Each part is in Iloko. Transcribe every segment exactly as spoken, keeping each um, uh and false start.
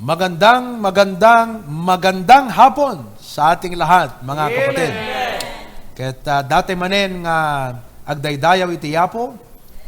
Magandang, magandang, magandang hapon sa ating lahat, mga kapatid. Ket, ah, dati manen nga agdaydayaw iti Apo,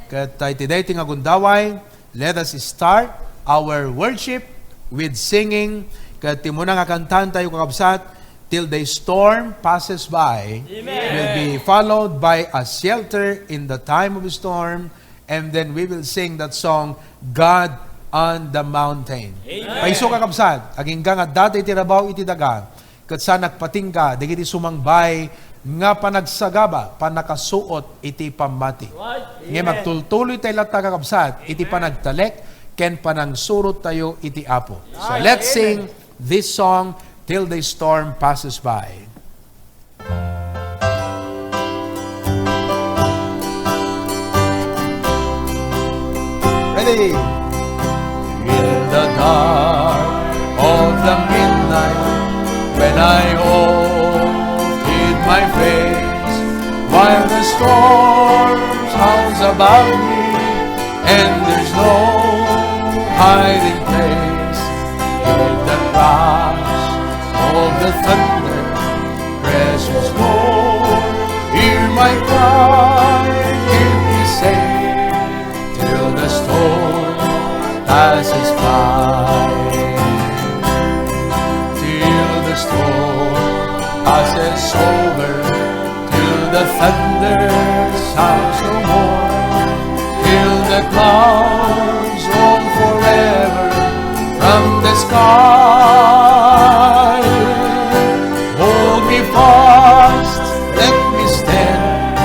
ket, ah, iti daytoy nga gundaway, let us start our worship with singing. Ket ti umuna nga kantaentayo, kakabsat, "Till the Storm Passes By" will be followed by "A Shelter in the Time of Storm." And then we will sing that song, "God on the Mountain." Amen. Paiso, kakabsat, agingga nga adda iti rabaw iti daga, ket saan a patingga dagiti sumangbay nga panagsagaba, pannakasuot iti pammati. Right. Ngem agtultuloy tayo latta, kakabsat, iti panagtalek ken panangsurot tayo iti Apo. So, let's sing this song, "Till the Storm Passes By." Ready? In the dark of the midnight, when I hold hid my face, while the storms house above me, and there's no hiding place, in the crash of the thunder, precious Lord, hear my cry, keep me safe till the storm passes by. Till the storm passes over, till the thunder sounds no more, till the clouds roll forever from the sky. Hold me fast, let me stand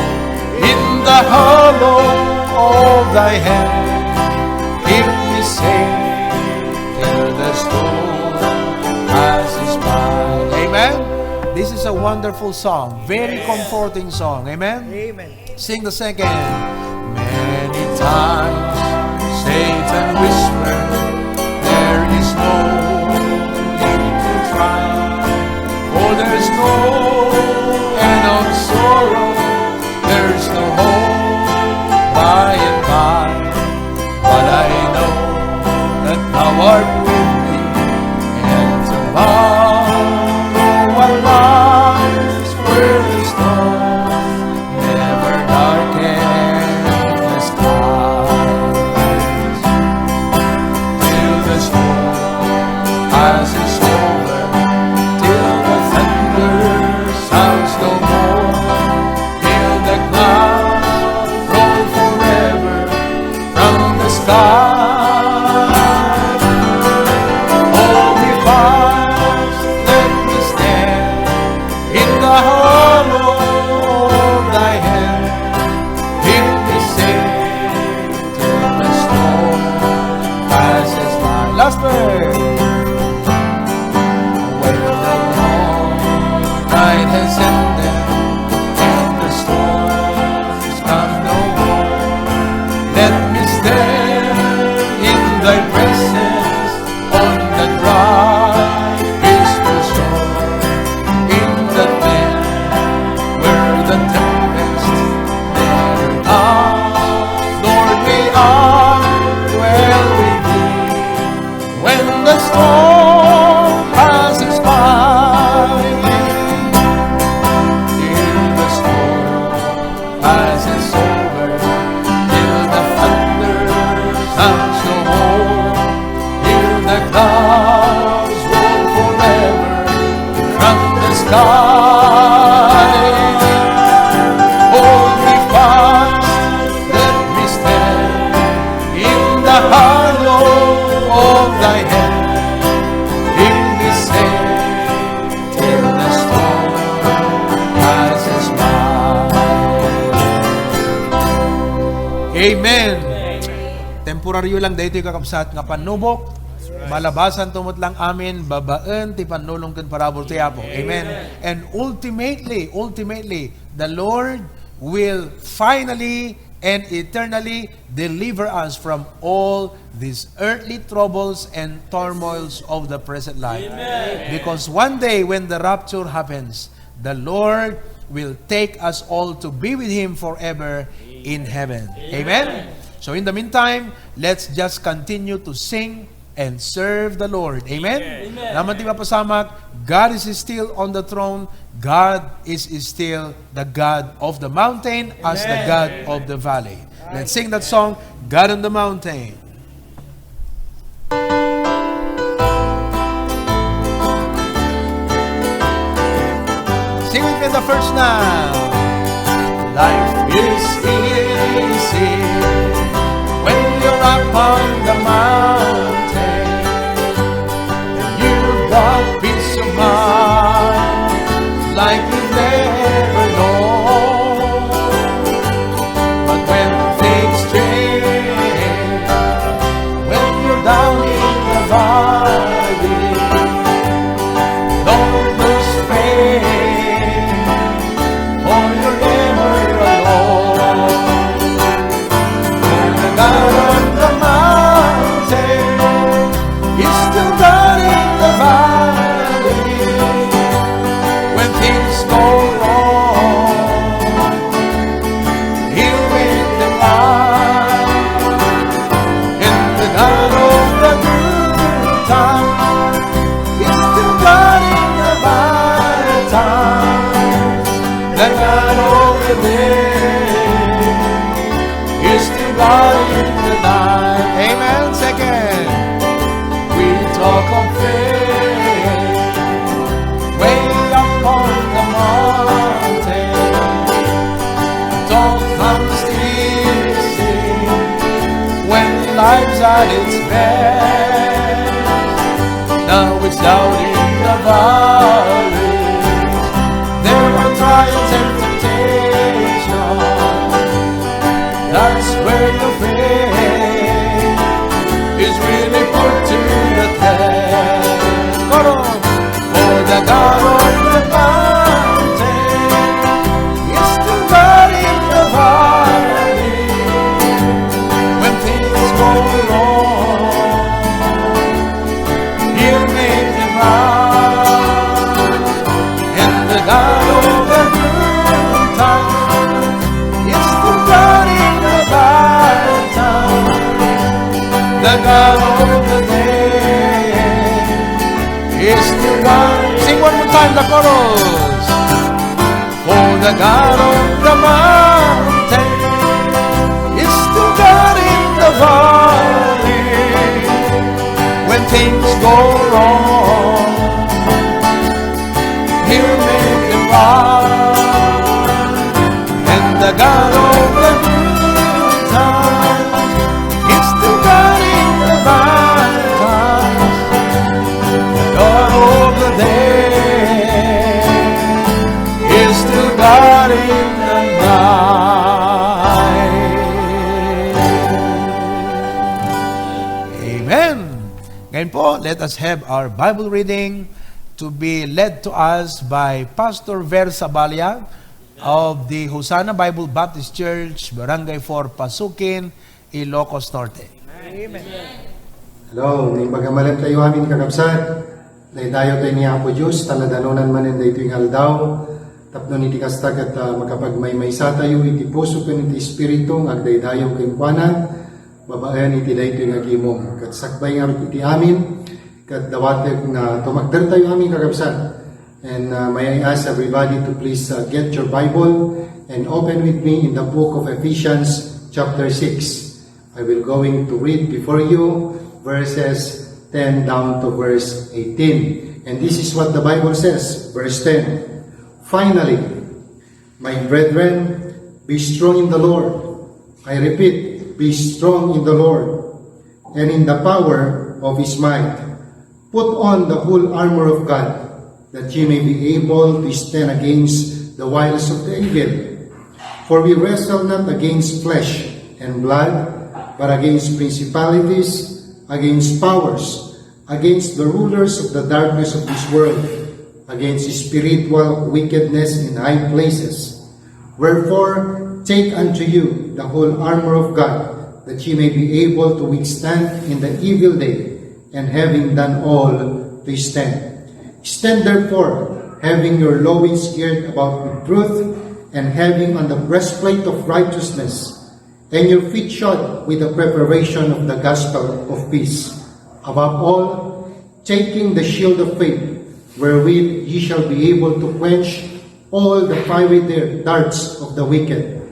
in the hollow of thy hand. Keep me safe till the storm passes by. Amen. This is a wonderful song, very comforting song. Amen. Amen. Sing the second. Many times Satan whispered, "There is no need to try, for there's no end of sorrow, there's no hope by and by." But I know that thou art with me, and tomorrow a light where the storm never darken the skies. When the long night has ended and the storms come no more, let me stand in thy presence on the dry peaceful shore, in the land where the tempest never comes. Lord, may I dwell with thee when the storm passes by. Till the storm passes over, till the thunder sounds no more, till the clouds roll forever from the sky. Hold me fast, let me stand in the hollow of thy hand. Keep me safe till the storm passes by. Amen. Temporaryo lang daytoy, kakabsat, nga pannubok. Malabasanto met lang amin babaen ti pannulong ken parabur ti Apo. Amen. And ultimately, ultimately, the Lord will finally and eternally deliver us from all these earthly troubles and turmoils of the present life. Amen. Because one day when the rapture happens, the Lord will take us all to be with Him forever in heaven. Amen. Amen? So in the meantime, let's just continue to sing and serve the Lord. Amen? Amen. Naman ti mapasamak, God is still on the throne. God is still the God of the mountain as the God of the valley. Let's sing that song, God on the Mountain. Sing with me the first now. Life is easy when you're up on the mountain, and you've got peace of mind like you've never known. But when things change, when you're down in the valley, don't lose faith, for you're never alone. For the God on the mountain is still God in the valley. When things go wrong, He'll make them right. And the God of the good times is still God in the bad times. The God of the day is still God in the night. Amen. Second, we talk of faith way up on the mountain. Talk comes easy when life's at its best. Now it's down in the valleys. There are trials and temptations. That's where your faith is really put to the test. Come on. For the God on the mountain is still God in the valley. When things go wrong, He'll make them right. And the God of the good times is still God in the bad times. The God of the day is still God. Sing one more time the chorus. For the God of the mountain is still God in the valley. When things go wrong, He'll make them right. And the God of the good times is still God in the bad times. The God of the day is still God in the night. Amen. Ngayon po, let us have our Bible reading to be led to us by Pastor Ver Sabaliag of the Hosanna Bible Baptist Church, Barangay four, Pasukin, Ilocos Norte. Hello, naimbag a malem tayo amin, kakabsat. Daydayaw tayo ni Apo Diyos, taladanunan manen daytoy nga aldaw. Tapno iti kasta ket, ah, makapagmaymaysa tayo iti puso ken iti espiritu nga agdaydayaw kenkuana, babaen iti daytoy nga gimong. Ket sakbay ngarud iti amin, ket dawatek nga tumagder tayo amin, kakabsat. And, uh, may I ask everybody to please, uh, get your Bible and open with me in the book of Ephesians chapter six. I will going to read before you verses ten down to verse eighteen. And this is what the Bible says, verse ten. "Finally, my brethren, be strong in the Lord." I repeat, be strong in the Lord and in the power of his might. Put on the whole armor of God, that ye may be able to stand against the wiles of the evil. For we wrestle not against flesh and blood, but against principalities, against powers, against the rulers of the darkness of this world, against spiritual wickedness in high places. Wherefore, take unto you the whole armor of God, that ye may be able to withstand in the evil day, and having done all, to stand. Stand therefore, having your loins girt about with truth, and having on the breastplate of righteousness, and your feet shod with the preparation of the gospel of peace. Above all, taking the shield of faith, wherewith ye shall be able to quench all the fiery dar-, darts of the wicked,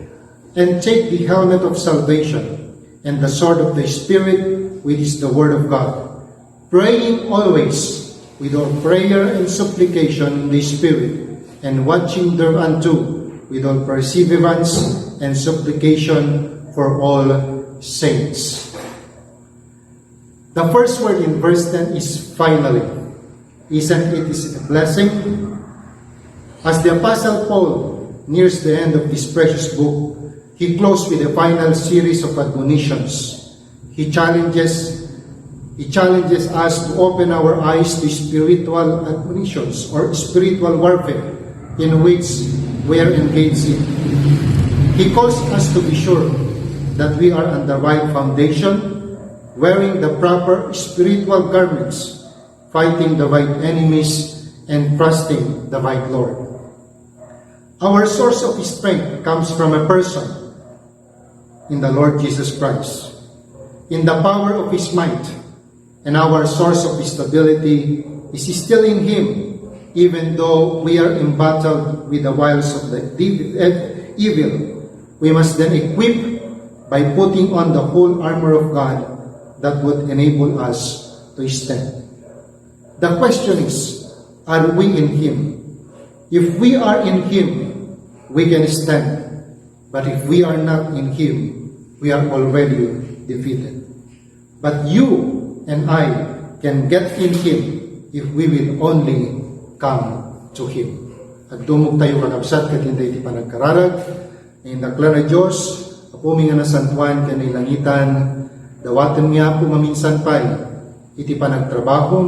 and take the helmet of salvation and the sword of the Spirit, which is the word of God, praying always with all prayer and supplication in the Spirit, and watching thereunto with all perseverance and supplication for all saints. The first word in verse ten is finally. Isn't it is a blessing? As the Apostle Paul nears the end of this precious book, he closed with a final series of admonitions. He challenges, he challenges us to open our eyes to spiritual admonitions or spiritual warfare in which we are engaged in. He calls us to be sure that we are on the right foundation, wearing the proper spiritual garments, fighting the right enemies, and trusting the right Lord. Our source of strength comes from a person, in the Lord Jesus Christ, in the power of his might, and our source of stability is still in him, even though we are embattled with the wiles of the div-, ev-, evil. We must then equip by putting on the whole armor of God that would enable us to stand. The question is, are we in him? If we are in him, we can stand. But if we are not in him, we are already defeated. But you and I can get in him if we will only come to him. Agdumog tayo, kakabsat, ket inday ti panagkararag. Indaklan a Dios, Apomi nga nasantoan ken nailangitan, dawatenmi, Apo, maminsan pay iti panagtrabahom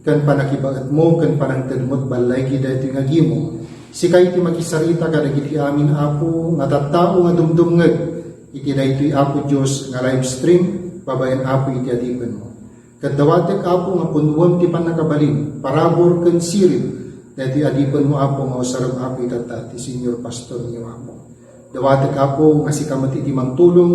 ken panakibaetmo ken panangtedmo iti ballaygi daytoy nga gimong. Sika iti makisarita kadagiti amin, Apo, nga tattao nga dumdumngeg iti daytoy, Apo Dios, nga live stream babaen, Apo, iti adipenmo. Ket dawatek, Apo, nga punnuem ti pannakabalin, parabur ken sirib daytoy adipenmo, Apo, nga usarem, Apo, itatta ti senior pastoryo, Apo. Dawatek, Apo, nga sika met iti mangtulong,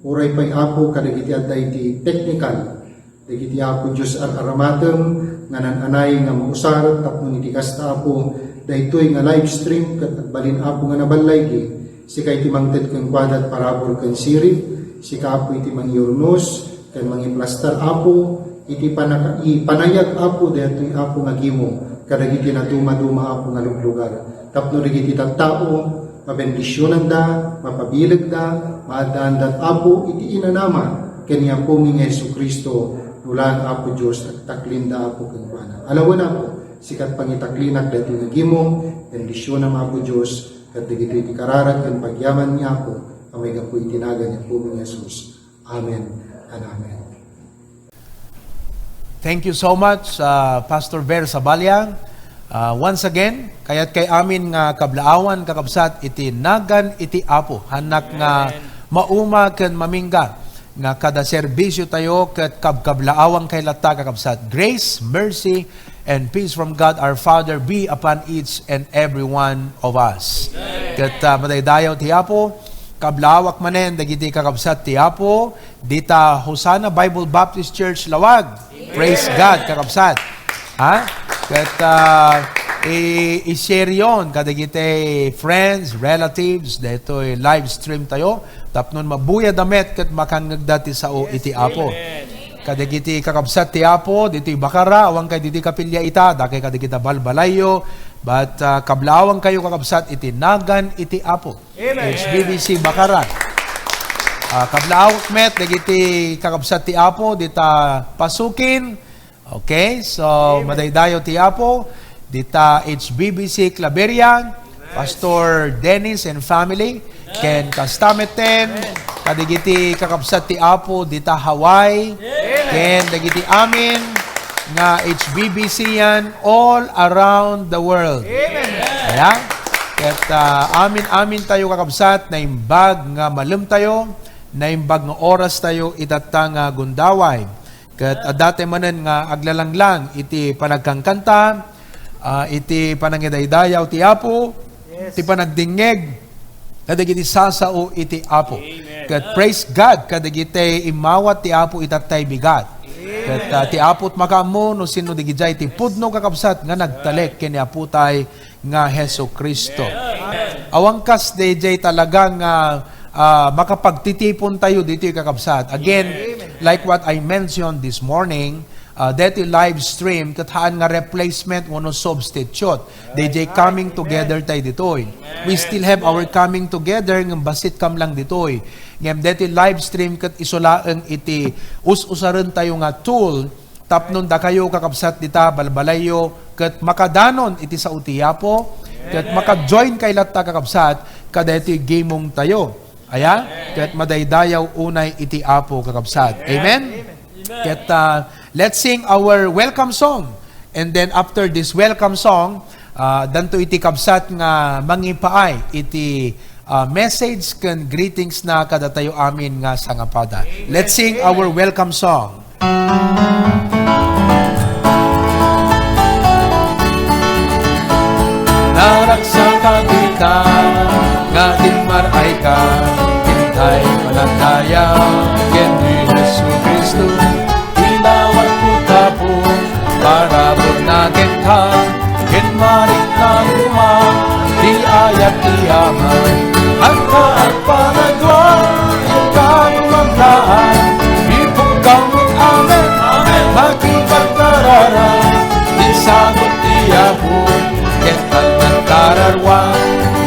uray pay, Apo, kadagiti adda iti teknikal, dagiti, Apo Dios, ar-aramatem nga naan-anay nga mausar tapno iti kasta, Apo, daytoy nga live stream ket agbalin, Apo, nga naballaygi. Sika iti mangted kenkuana iti parabur ken sirib, sika, Apo, iti mangiurnos ken mangiplastar, Apo, iti panaka-, ipanayag, Apo, daytoy, Apo, nga gimong kadagiti nadumaduma, Apo, nga luglugar. Tapno dagiti tattao, mabendisionanda, mapabilegda, maaddaandat, Apo, iti inanama ken ni Apomi nga Jesu-Cristo, no laeng, Apo Dios, agtaklinda, Apo, kenkuana. Alawen, Apo, sika ti pangitaklinak daytoy nga gimong, bendisionam, Apo Dios, ket dagitoy ti kararag ken pagyaman ni Apo a maigapu iti nagan ni Apomi nga Jesus. Amen and amen. Thank you so much, uh, Pastor Ver Sabaliang. Uh, once again, kayat kay amin nga kablaawan, kakabsat, iti nagan iti Apo. Hannak nga mauma ken mamingga nga kada serbisyo tayo ket kabkablaawan kay latta, kakabsat. Grace, mercy, and peace from God our Father be upon each and every one of us. Ket, uh, madaydayaw ti Apo, kablaawak manen dagiti kakabsat ti Apo, dita Hosanna Bible Baptist Church Lawag. Praise God, kakabsat. Ha? Ket, ah, i-, i-share yon kadagiti friends, relatives, daytoy live stream tayo. Tapno mabuya da met ket makangngegda ti sao iti Apo. Kadagiti kakabsat ti Apo, ditoy Bacara, awan kay ditoy kapilya ita, dakay kadagiti balbalayyo, but, ah, kablaawan kayo kakabsat iti nagan iti Apo. H B B C Bacara. Ah, kablaawak met dagiti kakabsat ti Apo dita Pasukin. Okay, so madaydayaw ti Apo dita H B B C Claveria, Pastor Dennis and family, ken kasta metten kadagiti kakabsat ti Apo dita Hawaii, ken dagiti amin nga H B B C yan all around the world. Ayan. Ket, ah, amin-amin tayo, kakabsat, naimbag nga malem tayo, naimbag nga oras tayo itatta nga gundaway. Ket adda tay manen nga aglalanglang iti panagkankanta, ah, iti panangidaydayaw ti Apo, ti panagdingngeg kadagiti sasao iti Apo. Ket praise God kadagiti immawat ti Apo itattay bigat. Ket, ah, ti Apo ti makaammo no sino digidiay ti pudno, kakabsat, nga nagtalek ken ni Apotay nga Jesu-Cristo. Awan kas daydiay talaga nga, ah, makapagtitipon tayo ditoy, kakabsat. Again, like what I mentioned this morning, ah, daytoy live stream, ket haan nga replacement wenno substitute. Daydiay coming together tayo ditoy. We still have our coming together, ngem bassit kam lang ditoy. Ngem daytoy live stream ket isu laeng iti us-usaren tayo nga tool tapno dakayo, kakabsat, dita balbalayyo ket makadanon iti sao ti Apo, ket maka-join kay latta, kakabsat, kadaytoy gimong tayo. Aya? Ket madaydayaw unay iti Apo, kakabsat. Amen? Ket, ah, let's sing our welcome song. And then after this welcome song, ah, addanto iti kabsat nga mangipaay iti, ah, message ken greetings na kadatayo amin nga sangapada. Let's sing our welcome song. Naragsak a dita nga timmar-ayka, intay panagdayag ken ni Jesu-Cristo. Ilawag ko tapo para born again ka, ken marikna koma ti ayat ti Ama. Agka agpanagwa, agka agpamlaay, ipukkaw met amen, makipagkararag, ti sagut ti Apo, ket agkararwa,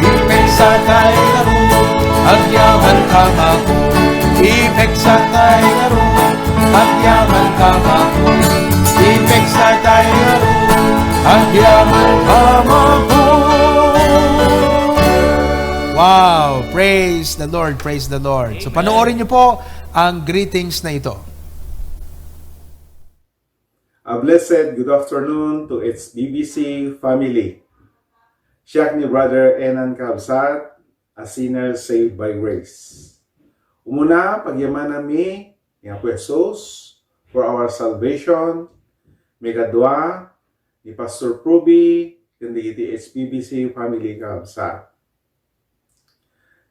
ipeksa tay ngarud, agyaman ka maku, ipeksa tay ngarud, agyaman ka maku, ipeksa tay ngarud, agyaman ka maku. Wow! Praise the Lord! Praise the Lord! So, panoorin niyo po ang greetings na ito. A blessed good afternoon to H B B C family. Siak ni Brother Enan Kabsat, a sinner saved by grace. Umuna, pagyamananmi ni Apo Jesus for our salvation. Maikadua, ni Pastor Pruby, ken dagiti H B B C family, kakabsat.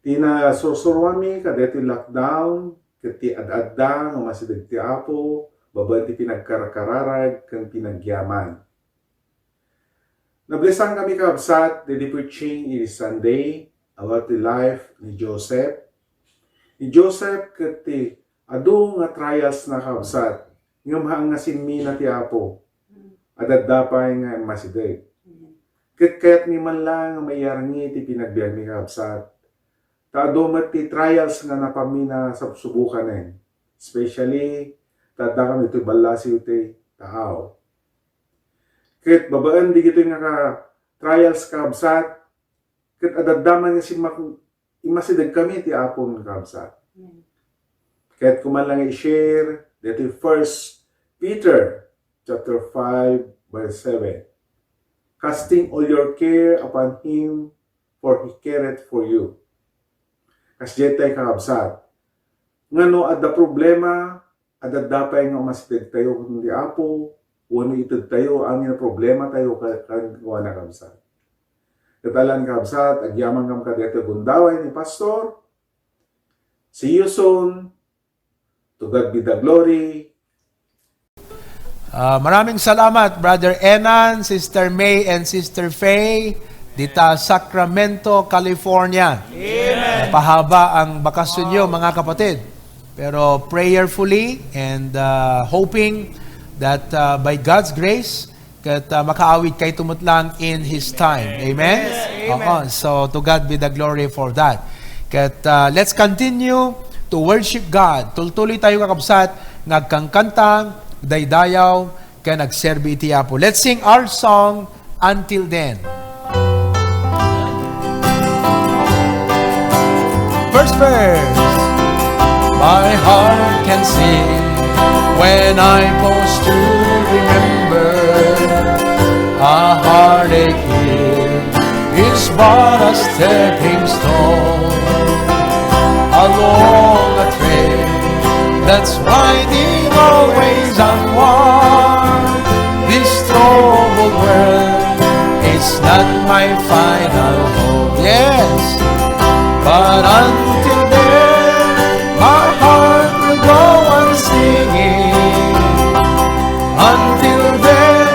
Ti nasursuroami kadaytoy lockdown ket ti ad-adda nga umasideg ti Apo babaen ti pinagkarkararag ken pinagyaman. Nablessangkami, kakabsat, daydi preaching idi Sunday about the life ni Joseph. Ni Joseph ket ti adu nga trials na, kakabsat, ngem haan nga sinmina ti Apo. Ad-adda pay nga immasideg. Ket kayatmi man la nga maiyarngi ti pinagbiagmi, kakabsat. Ta adu met ti trials nga napanmi nasubsubokanen. Especially, ta addakami itoy ballasiw ti taaw. Ket babaen digitoy nga ka-, trials, kakabsat, ket ad-adda man nga simmak-, immasidegkami ti Apon, kakabsat. Amen. Ket koma la nga i-share daytoy First Peter chapter five, verse seven. "Casting all your care upon him, for he careth for you." Kasdiay tay, kakabsat. Nga no adda problema, adda pay nga umasideg tayo ken ti Apo, wenno ited tayo, amin a problema tayo ka-, kaduana, kakabsat. Ket alan, kakabsat, agyaman kam kadaytoy gundaway ni Pastor. See you soon. To God be the glory. Ah, maraming salamat, Brother Enan, Sister May, and Sister Faye, dita Sacramento, California. Amen. Pahaba ang bakasyonyo, mga kapatid. Pero prayerfully and, ah, hoping that, ah, by God's grace, ket, ah, makaawid kayto met lang in His time. Amen? Yes, amen. Oo, so to God be the glory for that. Ket, ah, let's continue to worship God. Tultuloy tayo, kakabsat, nga agkankanta, daydayaw, ken agserbi iti Apo. Let's sing our song, "Until Then." First verse. My heart can sing when I pause to remember a heartache here is but a stepping stone along a trail that's winding always onward. This troubled world is not my final home. Yes, but until then, my heart will go on singing. Until then,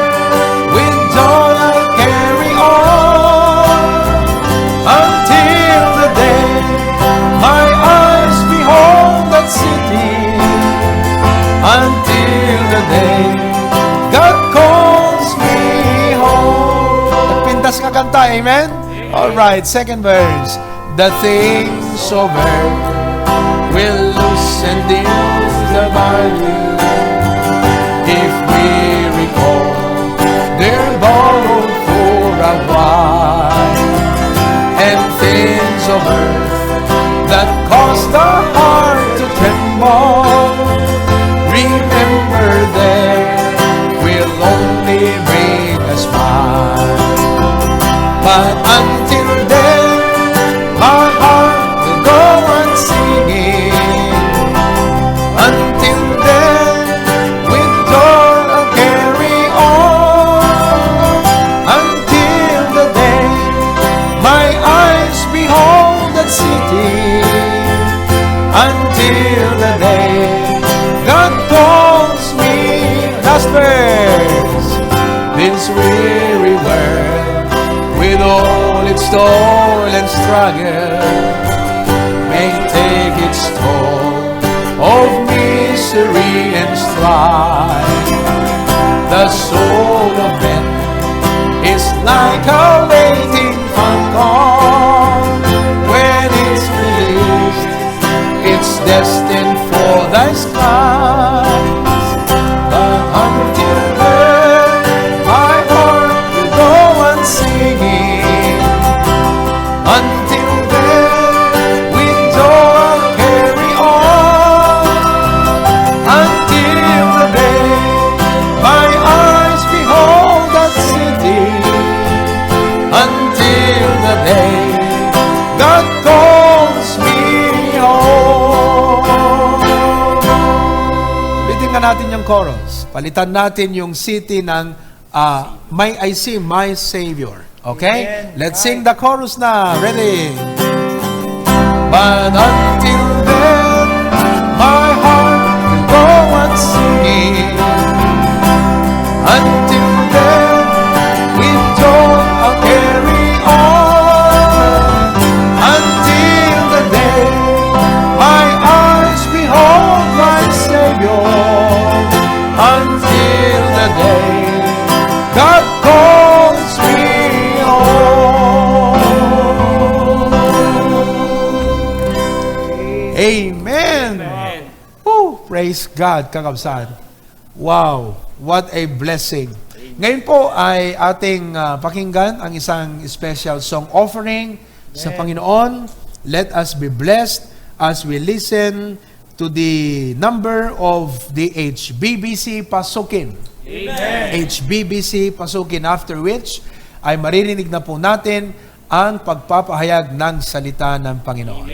with joy I'll carry on. Until the day my eyes behold that city. Until the day God calls me home. Nagpintas nga kanta, amen? All right, second verse. The things of earth will lose indeed their value if we recall they're borrowed for a while. And things of earth that cause the heart to tremble, remember, they will only bring a smile. But until then, my heart will go on singing. Until then, with joy I'll carry on. Until the day my eyes behold that city. Until the day God calls me. Last verse. This weary world, with all its toil and struggle, may take its toll of misery and strife. The soul of man is like a waiting falcon. When it's released, it's destined for the skies. But until then, my heart will go on singing. Until then, with joy I'll carry on. Until the day my eyes behold that city. Until the day God calls me home. Ulitin nga natin yung chorus. Palitan natin yung city ng, ah, "My, I see my Savior." Okay? Amen. Let's sing the chorus na. Ready? But until then, my heart will go on singing. Until then, with joy I'll carry on. Until the day my eyes behold my Savior. Until the day God calls me home. Amen. Amen. Oh, praise God, kakabsat. Wow, what a blessing. Ngayon po ay ating, ah, pakinggan ang isang special song offering sa Amen. Panginoon. Let us be blessed as we listen to the number of the H B B C Pasukin. H B B C pasukin, after which ay maririnig na po natin ang pagpapahayag ng salita ng Panginoon.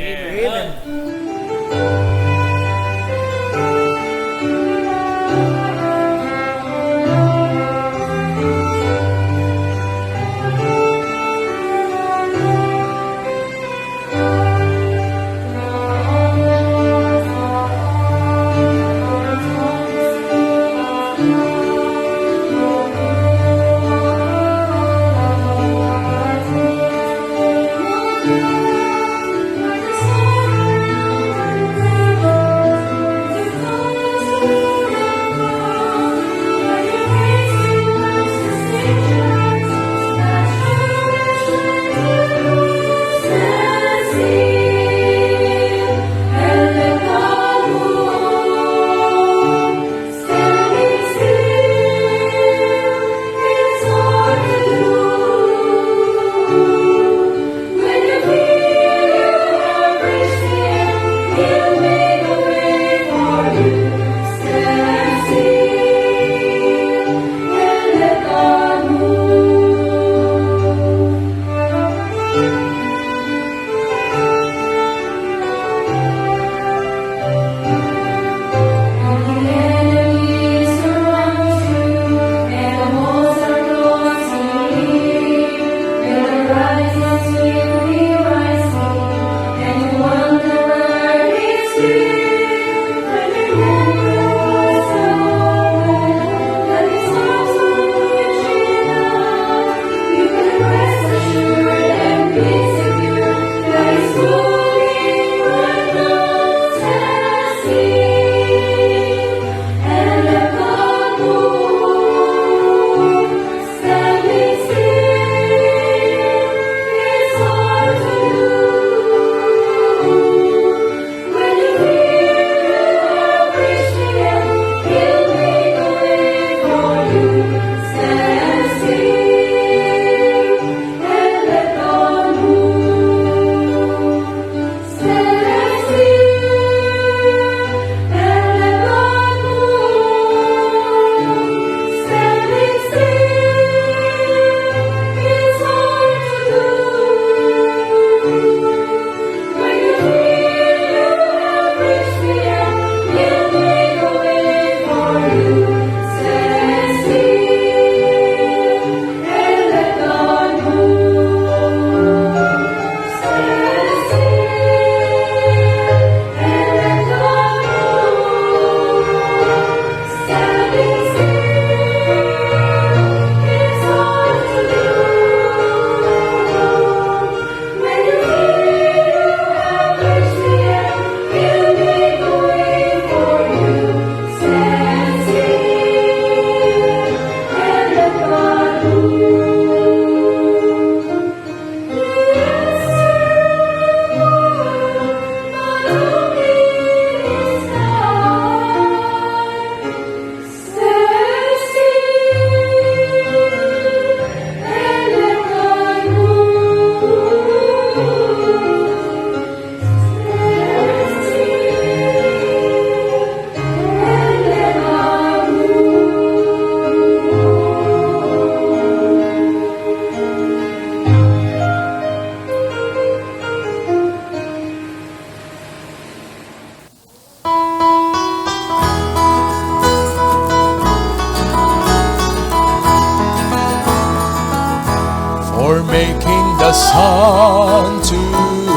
For making the sun to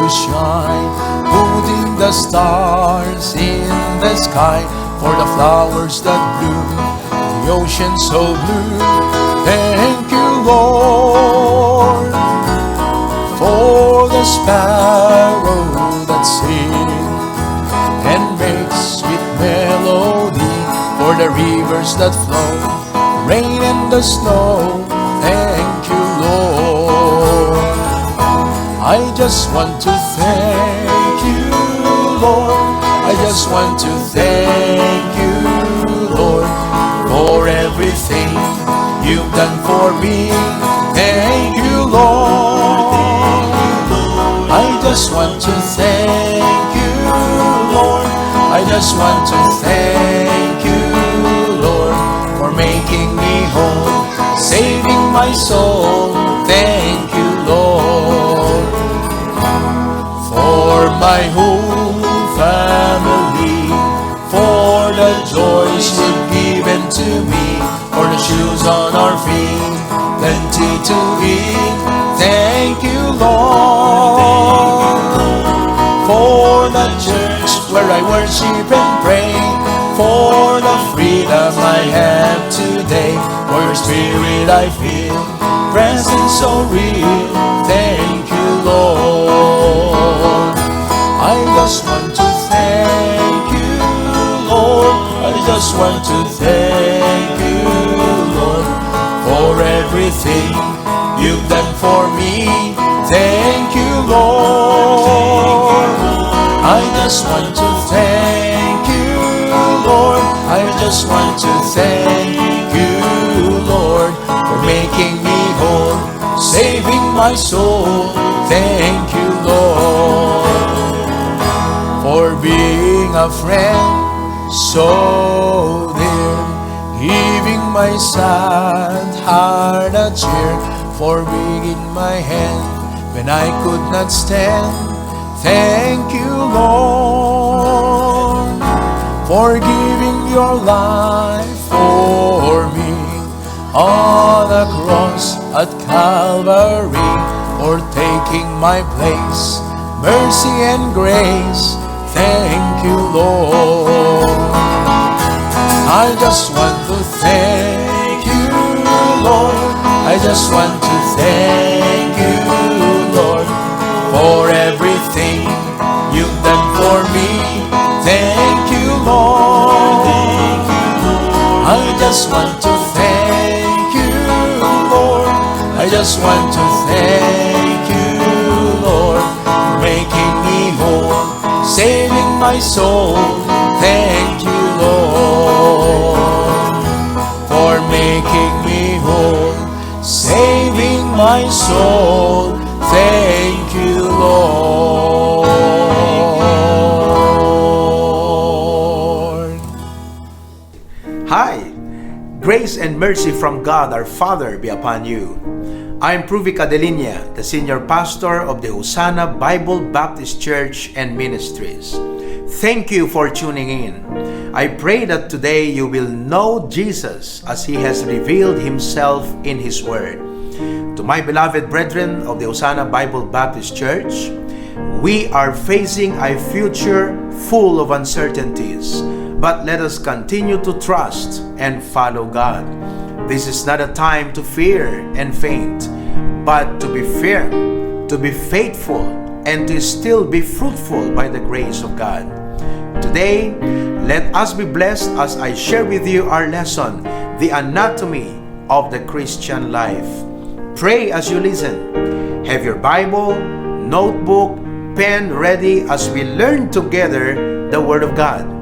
shine, putting the stars in the sky, for the flowers that bloom, the ocean so blue. Thank you, Lord, for the sparrow that sings and makes sweet melody, for the rivers that flow, rain and the snow. Thank you, Lord. I just want to thank you, Lord. I just want to thank you, Lord, for everything you've done for me. Thank you, Lord. I just want to thank you, Lord. I just want to thank you, Lord, for making Saving my soul, thank you, Lord, for my whole family, for the joys you've given to me, for the shoes on our feet, plenty to eat. Thank you, Lord, for the church where I worship and pray, for the freedom I have today, for your spirit I feel, presence so real. Thank you, Lord. I just want to thank you, Lord. I just want to thank you, Lord, for everything you've done for me. Thank you, Lord. I just want to thank you, Lord. I just want to thank you, Lord, for making me whole, saving my soul. Thank you, Lord, for being a friend so dear, giving my sad heart a cheer, for being my hand when I could not stand. Thank you, Lord, for giving your life for me on the cross at Calvary, for taking my place. Mercy and grace, thank you, Lord. I just want to thank you, Lord. I just want to thank you, Lord, for everything you've done for me. Thank you, Lord. I just want to thank you, Lord. I just want to thank you, Lord, for making me whole, saving my soul. Thank you, Lord, for making me whole, saving my soul. Thank you, Lord. Hi! Grace and mercy from God our Father be upon you. I'm Pruvi Cadelinia, the senior pastor of the Hosanna Bible Baptist Church and Ministries. Thank you for tuning in. I pray that today you will know Jesus as he has revealed himself in his word. To my beloved brethren of the Hosanna Bible Baptist Church, we are facing a future full of uncertainties, but let us continue to trust and follow God. This is not a time to fear and faint, but to be firm, to be faithful, and to still be fruitful by the grace of God. Today, let us be blessed as I share with you our lesson, The Anatomy of the Christian Life. Pray as you listen. Have your Bible, notebook, pen ready as we learn together the Word of God.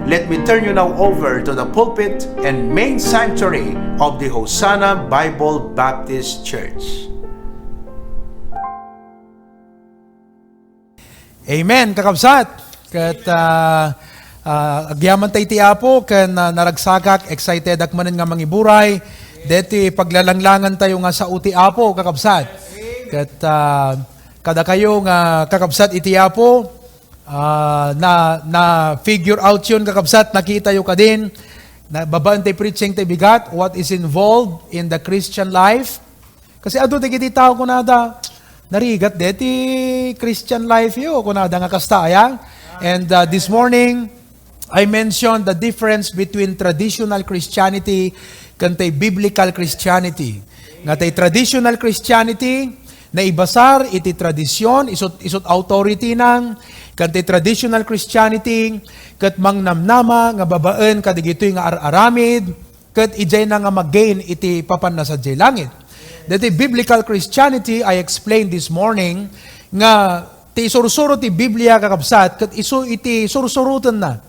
Let me turn you now over to the pulpit and main sanctuary of the Hosanna Bible Baptist Church. Amen, kakabsat. Ket, ah, ah, agyaman tayo ti Apo, ken, ah, naragsakak, excited ak manen nga mangiburay. Deti paglalanglangan tayo nga sao ti Apo, kakabsat. Ket, ah, kadakayo nga kakabsat iti Apo, ah, na, na figure out yun, kakabsat, nakitayo kadin. Na, babaen tay preaching tay bigat, what is involved in the Christian life. Kasi adu dagiti tao kunada, narigat deti Christian life yo, kunada nga kasta, aya? And, uh, this morning, I mentioned the difference between traditional Christianity ken tay biblical Christianity. Nga tay traditional Christianity, naibasar iti tradisyon, isut, isut authority nang, ken tay traditional Christianity, ket mangnamnama nga babaen kadagitoy nga ar-aramid, ket idiayna nga mag-gain iti papanna sadiay langit. Deti biblical Christianity, I explained this morning, nga ti isursuro ti Biblia, kakabsat, ket isu iti sursurotenna.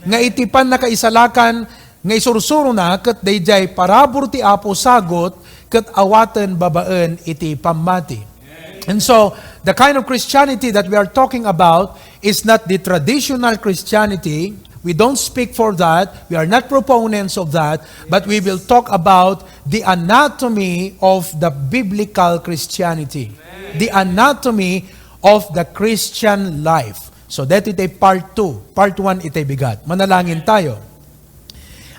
Nga iti pannakaisalakan nga isursurona, ket daydiay parabur ti Apo sagut, ket awaten babaen iti pammati. And so, the kind of Christianity that we are talking about is not the traditional Christianity. We don't speak for that. We are not proponents of that. But we will talk about The anatomy of the biblical Christianity. The anatomy of the Christian life. So, daytoy iti part two. Part one iti bigat. Manalangin tayo.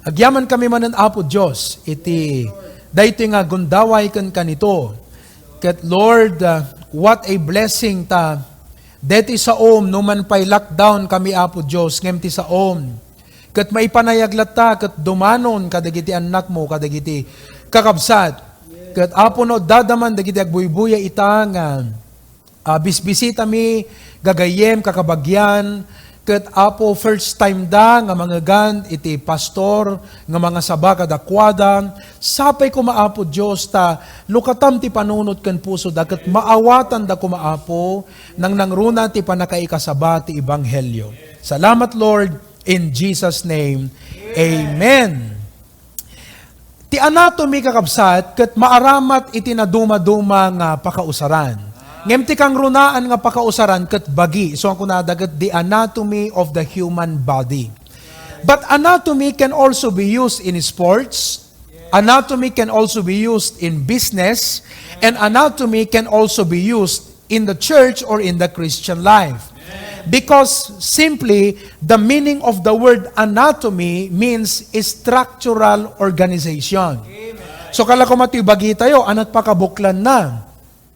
Agyaman kami manen, Apo Dios, iti daytoy nga gundaway ken kanito. Ket Lord, uh, what a blessing ta. Deti saom, no man pay lockdown kami, Apo Dios, ngem ti saom. Ket maipanayag latta, ket dumanon kadagiti annakmo, kadagiti kakabsat. Ket Apo, no, dadaman dagiti agbuybuya ita nga, ah, bisbisitami, gagayyem, kakabagian, ket Apo, first time da nga mangegan iti pastor nga mangasaba kadakuada. Sapay koma, Apo Dios, ta lukatam ti panunot ken pusoda, ket maawatanda koma, Apo, nangnangruna ti pannakaikasaba ti ebanghelio. Salamat, Lord, in Jesus' name. Amen. Ti anatomy, kakabsat, ket maaramat iti nadumaduma nga pakausaran. Ngem ti kangrunaan nga pakausaran ket bagi, isu a kunada ket the anatomy of the human body. But anatomy can also be used in sports. Anatomy can also be used in business. And anatomy can also be used in the church or in the Christian life. Because simply, the meaning of the word anatomy means structural organization. So, kala ko mati bagi tayo, anat pakabuklan na.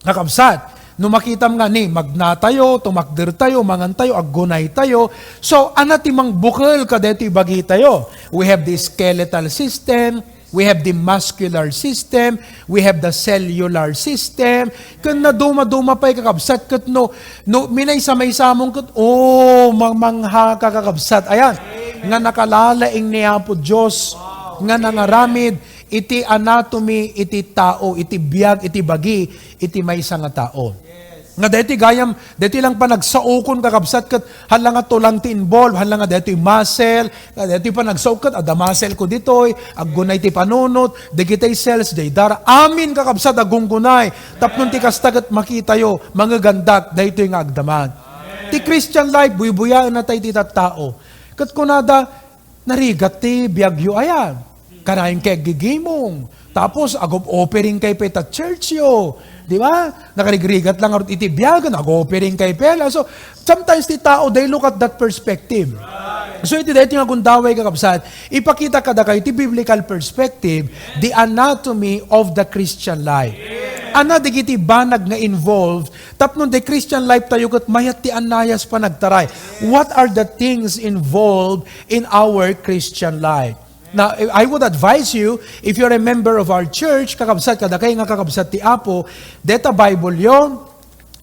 Kakabsat, no makitam nga ni, magnatayo, tumakdertayo, mangantayo, aggunaytayo. So, anat ti mangbukel kadaytoy bagi tayo. We have the skeletal system, we have the muscular system, we have the cellular system. Ken naduma-duma pay, kakabsat, ket no, no minaysa-maysamon ket, oh, mang-, mangha ka, kakabsat. Ayan, nga nakalalaing ni Apo Dios nga nangaramid iti anatomy iti tao, iti biag, iti bagi, iti maysa nga tao. Nga daytoy gayam, daytoy lang panagsaokon, kakabsat, ket hala nga tulang ti involve, hala nga daytoy muscle, nga daytoy panagsaok ket adda muscle ko ditoy, aggunay ti panunot, dagitay cells, jay dara. Amin, kakabsat, agunggunay. Tapno ti kasta ket makitayo, mangegandak, daytoy nga agdamag. Ti Christian life, buybuyaenna tay ti tattao. Ket kunada, narigat ti biagyo aya. Kanayon kay aggigimong. Tapos, ag-offering kay pay ta church yo. Di ba? Nakarigrigat lang ngarud iti biag, ag-offering kay pay la. So, sometimes ti tao, they look at that perspective. So, iti daytoy nga gundaway, kakabsat, ipakita kadakayo ti biblical perspective, the anatomy of the Christian life. Ana dagiti banag nga involved, tapno the Christian life tayo ket mayat ti annayas panagtaray. What are the things involved in our Christian life? Now, I would advise you, if you're a member of our church, kakabsat, kadakay nga kakabsat ti Apo, deta Bible yo,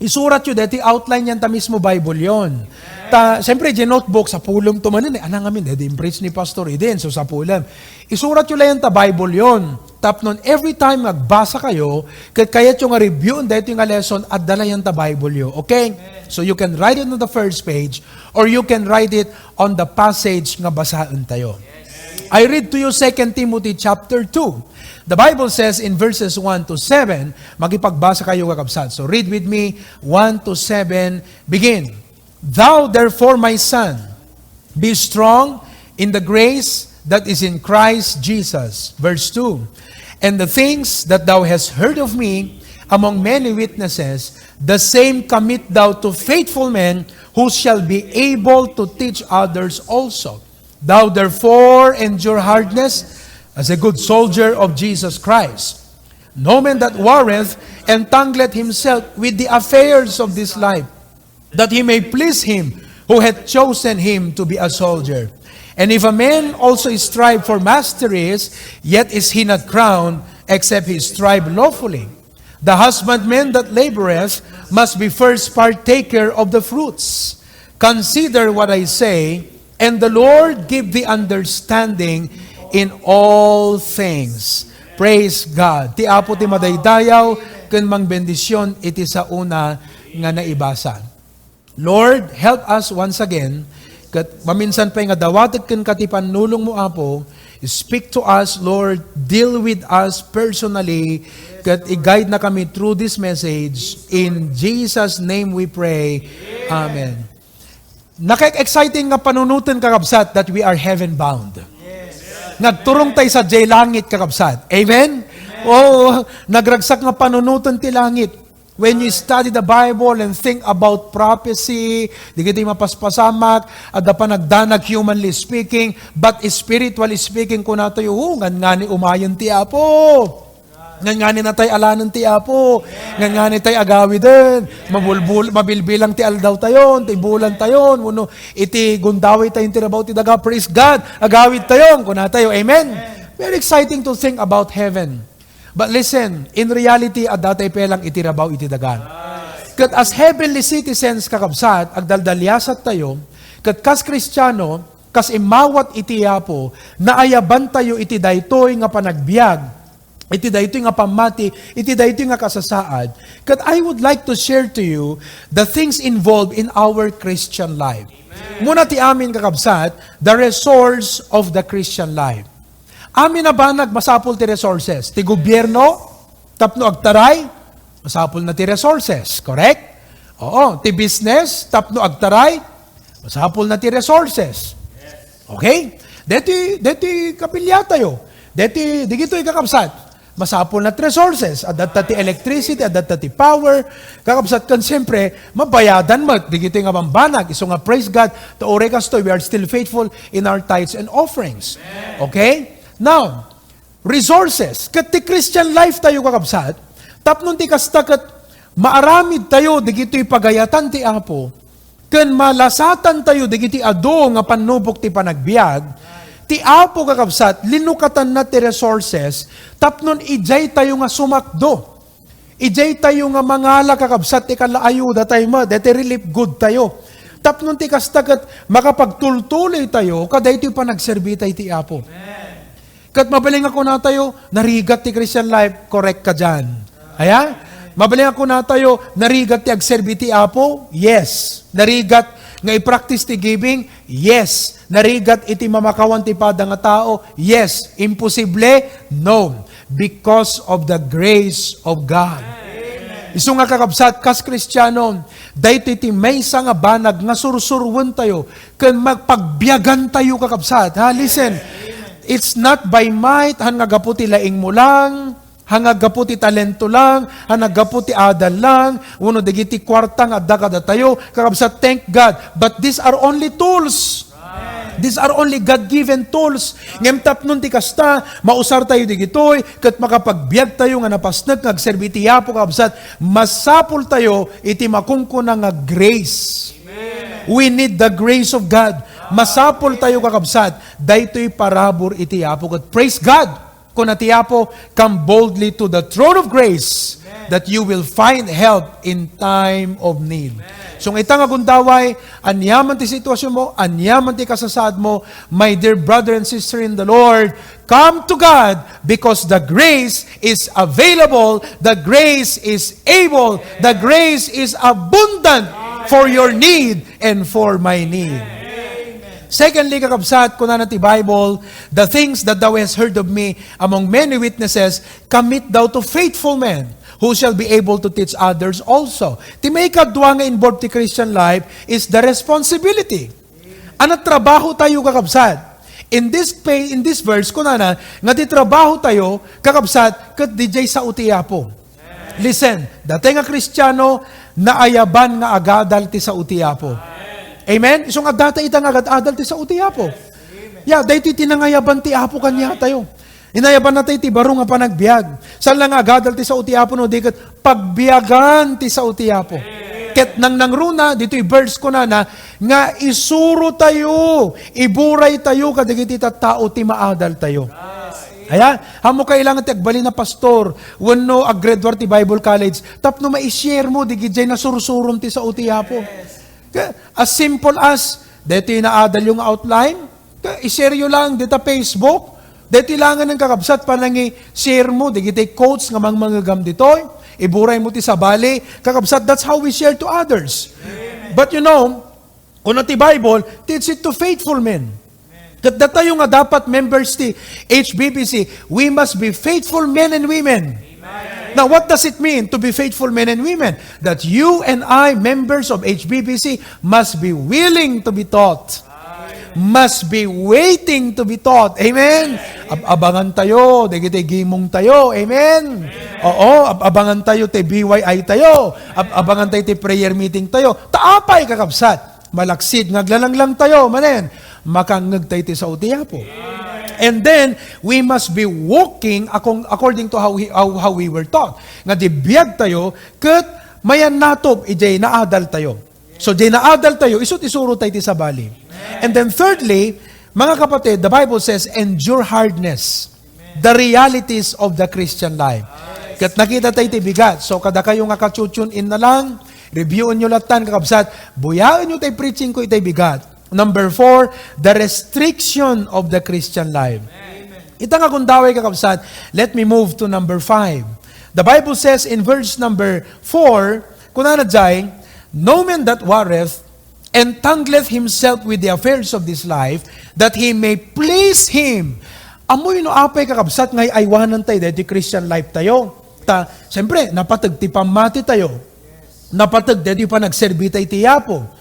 isurat yo deti outline yan ta mismo Bible yon. Ta, siyempre, di notebook, sapulem to manen, eh, anang amin, eh, di impreach ni Pastor Eden, so sapulem. Isurat yo la yan ta Bible yon. Tapnon every time nga agbasa kayo, ket kayat yo nga reviewen daytoy nga lesson, adda la yan ta Bible yo. Okay? So you can write it on the first page, or you can write it on the passage nga basaen tayo. I read to you Second Timothy chapter two. The Bible says in verses one to seven, makipagbasa kayo, kakabsat. So read with me, one to seven, begin. Thou therefore, my son, be strong in the grace that is in Christ Jesus. Verse two. And the things that thou hast heard of me among many witnesses, the same commit thou to faithful men who shall be able to teach others also. Thou therefore endure hardness as a good soldier of Jesus Christ. No man that warreth entangleth himself with the affairs of this life, that he may please him who hath chosen him to be a soldier. And if a man also strive for masteries, yet is he not crowned, except he strive lawfully. The husbandman that laboreth must be first partaker of the fruits. Consider what I say, and the Lord give thee understanding in all things. Praise God. Ti Apo ti madaydayaw ken mangbendisyon iti saona nga naibasa. Lord, help us once again, ket maminsan pay nga dawatek kenka ti pannulongmo, Apo. Speak to us, Lord. Deal with us personally, ket i-guide na kami through this message. In Jesus' name we pray. Amen. Naka-exciting nga panunoten, kakabsat, that we are heaven-bound. Nga agturong tayo sadiay langit, kakabsat. Amen? Oh, nagragsak nga panunoten ti langit. When you study the Bible and think about prophecy, dagiti mapaspasamak, adda panagdanag, humanly speaking, but spiritually speaking, kunatayo, "Oh, ngan-ngani umayen ti Apo. Ngan-ngani natay alanen ti Apo. Ngan-ngani tay agawiden. Mabulbul, mabilbilang ti aldaw tayon, ti bulan tayon, wenno iti gundaway tayon ti rabaw ti daga. Praise God. Agawid tayon," kunatayo. Amen? Very exciting to think about heaven. But listen, in reality, adda tay pelang iti rabaw iti daga. Ket as heavenly citizens, kakabsat, agdaldaliasat tayo, ket kas Kristiano, kas immawat iti Apo, naayaban tayo iti daytoy nga panagbiag, iti daytoy nga pammati, iti daytoy nga kasasaad. Ket I would like to share to you the things involved in our Christian life. Muna ti amin, kakabsat, the resource of the Christian life. Amin a banag, masapul ti resources. Ti gobierno, tapno agtaray, masapul na ti resources. Correct? Oo, ti business, tapno agtaray, masapul na ti resources. Okay? Deti, deti kapilya tayo. Deti, digito ikakabsat. Masapul na ti resources. Adda ti electricity, adda ti power. Kakabsat, ken siyempre, mabayadan met. Digito nga bambanag. Isu nga, praise God, ta uray kastoy, we are still faithful in our tithes and offerings. Okay? Now, resources. Ket ti Christian life tayo, kakabsat, tapno ti kasta ket maaramid tayo digitoy pagayatan ti Apo, ken malasatan tayo digiti adu nga pannubok ti panagbiag, ti Apo, kakabsat, linukatanna ti resources tapno idiay tayo nga sumakdo. Idiay tayo nga mangala, kakabsat, ti kalaayuda tayo met, deti relief good tayo. Tapno ti kasta ket makapagtultuloy tayo kadaytoy panagserbi tayo ti Apo. Ket mabalin nga kunatayo, narigat ti Christian life, correct ka diyan. Aya? Mabalin nga kunatayo, narigat ti agserbi ti Apo? Yes. Narigat nga i-practice ti giving? Yes. Narigat iti mamakawan ti pada nga tao? Yes. Imposible? No. Because of the grace of God. Isu nga, kakabsat, kas Kristiano, daytoy ti maysa nga banag nga sursuroen tayo ken magpagbiagan tayo, kakabsat. Ha, listen. It's not by might, han nga gapu ti laing mo lang, han nga gapu ti talento lang, han nga gapu ti adal lang, wenno dagiti kuarta nga adda kadatayo. Kakabsat, thank God. But these are only tools. These are only God-given tools. Ngem tapno ti kasta, mausar tayo digitoy, ket makapagbiag tayo nga napasnek nga agserbi ti Apo, kakabsat, masapul tayo iti makunkuna nga grace. We need the grace of God. Masapul tayo, kakabsat, daytoy parabur iti Apo. Ket praise God! Kuna ti Apo, "Come boldly to the throne of grace, that you will find help in time of need." So, ita nga gundaway, aniaman ti sitwasyon mo, aniaman ti kasasaad mo, my dear brother and sister in the Lord, come to God because the grace is available, the grace is able, the grace is abundant for your need and for my need. Secondly, kakabsat, kunana ti Bible, "The things that thou hast heard of me among many witnesses, commit thou to faithful men who shall be able to teach others also." Ti maikadua nga involved ti Christian life is the responsibility. Ania, trabaho tayo, kakabsat. In this pay, in this verse, kunana nga ti trabaho tayo, kakabsat, ket didiay sao ti Apo. Listen, datay nga Kristiano, naayaban nga agadal ti sao ti Apo. Amen? Isu nga adda ita nga agad-adal ti sao ti Apo. Ya, daytoy ti nangayaban ti Apo kaniatayo. Inayabanna tayo ti baro nga panagbiag. Saan lang nga agadal ti sao ti Apo, no di ket pagbiagan ti sao ti Apo. Ket nangnangruna, ditoy verse kunana, nga isuro tayo, iburay tayo kadagiti tattao ti maadal tayo. Aya, ammo kailangan ti agbalin a pastor, wenno aggraduar ti Bible College, tapno mai-share mo, digiti nasursurom ti sao ti Apo. Ka-, as simple as, deti naadal yung outline, ka-, i-share yo lang dita Facebook, deti langen ng kakabsat, panangi-share mo, digiti quotes nga mangmangegam ditoy, iburay mo ti sabali, kakabsat, that's how we share to others. But you know, Kuna ti Bible, "Teach it to faithful men." Ket datayo nga dapat members ti H B B C, we must be faithful men and women. Now, what does it mean to be faithful men and women? That you and I, members of H B B C, must be willing to be taught. Must be waiting to be taught. Amen? Ab-abangan tayo, dagiti gimong tayo. Amen? Oo, ab-abangan tayo ti B Y I tayo. Ab-abangan tayo ti prayer meeting tayo. Ta apay, kakabsat? Malaksid nga aglalanglang tayo, manen, makangngeg tayo ti sao ti Apo. And then, we must be walking akong-, according to how, he, how, how we were taught. Nga di biag tayo, ket mayan natop, ijay naadal tayo. So, di naadal tayo, isut isuro tayo ti sabali. And then thirdly, mga kapatid, the Bible says, "Endure hardness, the realities of the Christian life." Ket nakita tayo ti bigat. So, kada kayo nga ka-tune in na lang, reviewen nyo latan, kakabsat, buyaen nyo tay preaching ko itay bigat. Number four, the restriction of the Christian life. Ita nga gundaway, kakabsat, let me move to number five. The Bible says in verse number four, kunana jay, "No man that warreth entangleth himself with the affairs of this life, that he may please him." Amoy no apay, kakabsat, nga ay-aywanan tayo daytoy Christian life tayo. Ta, siyempre, napateg ti pammati tayo. Napateg daytoy panagserbi tayo ti Apo.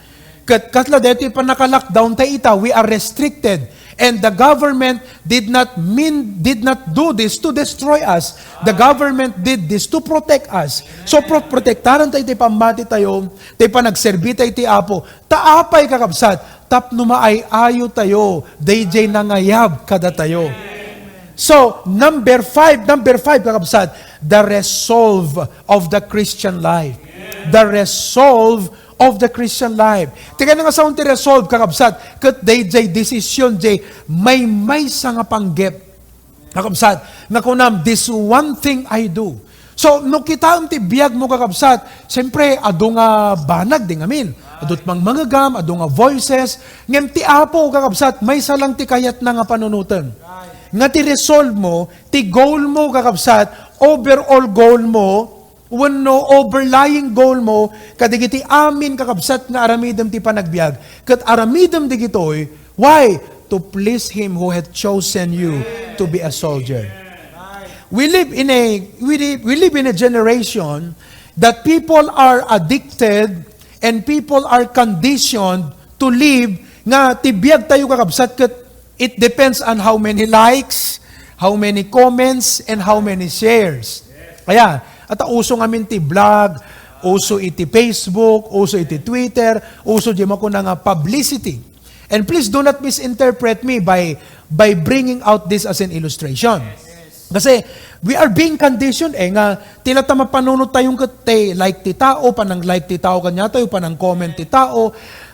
Ket kasla daytoy pannaka-lockdown tayo ita, we are restricted. And the government did not mean, did not do this to destroy us. The government did this to protect us. So, pro-, protektaran tayo ti pammati tayo, ti panagserbi tayo ti Apo. Ta apay, kakabsat, tapno maay-ayo tayo, dayjay nangayab kadatayo. So, number five, number five, kakabsat, the resolve of the Christian life. The resolve of the Christian life. Ti kayatna nga saon ti resolve, kakabsat, ket dayjay decision, jay maymaysa nga panggep. Kakabsat, nga kunam, "This one thing I do." So, no kitaem ti biag mo, kakabsat, siyempre, adu nga banag di ngamin. Adu ti mangmangegam, adu nga voices. Ngem ti Apo, kakabsat, maysa lang ti kayatna nga panunoten. Nga ti resolve mo, ti goal mo, kakabsat, overall goal mo, wenno overlying goal mo, kadagiti amin, kakabsat, nga aramidem ti panagbiag, ket aramidem digitoy, why? To please Him who hath chosen you to be a soldier. We live in a, we live, we live in a generation that people are addicted and people are conditioned to live nga ti biag tayo, kakabsat, ket it depends on how many likes, how many comments, and how many shares. Kaya, at uso ngamin ti vlog, uso iti Facebook, uso iti Twitter, uso di makuna nga publicity. And please do not misinterpret me by, by bringing out this as an illustration. Kasi, we are being conditioned eh, nga ti latta mapanunot tayo ket ti like ti tao, panang like ti tao kaniatayo, panang comment ti tao.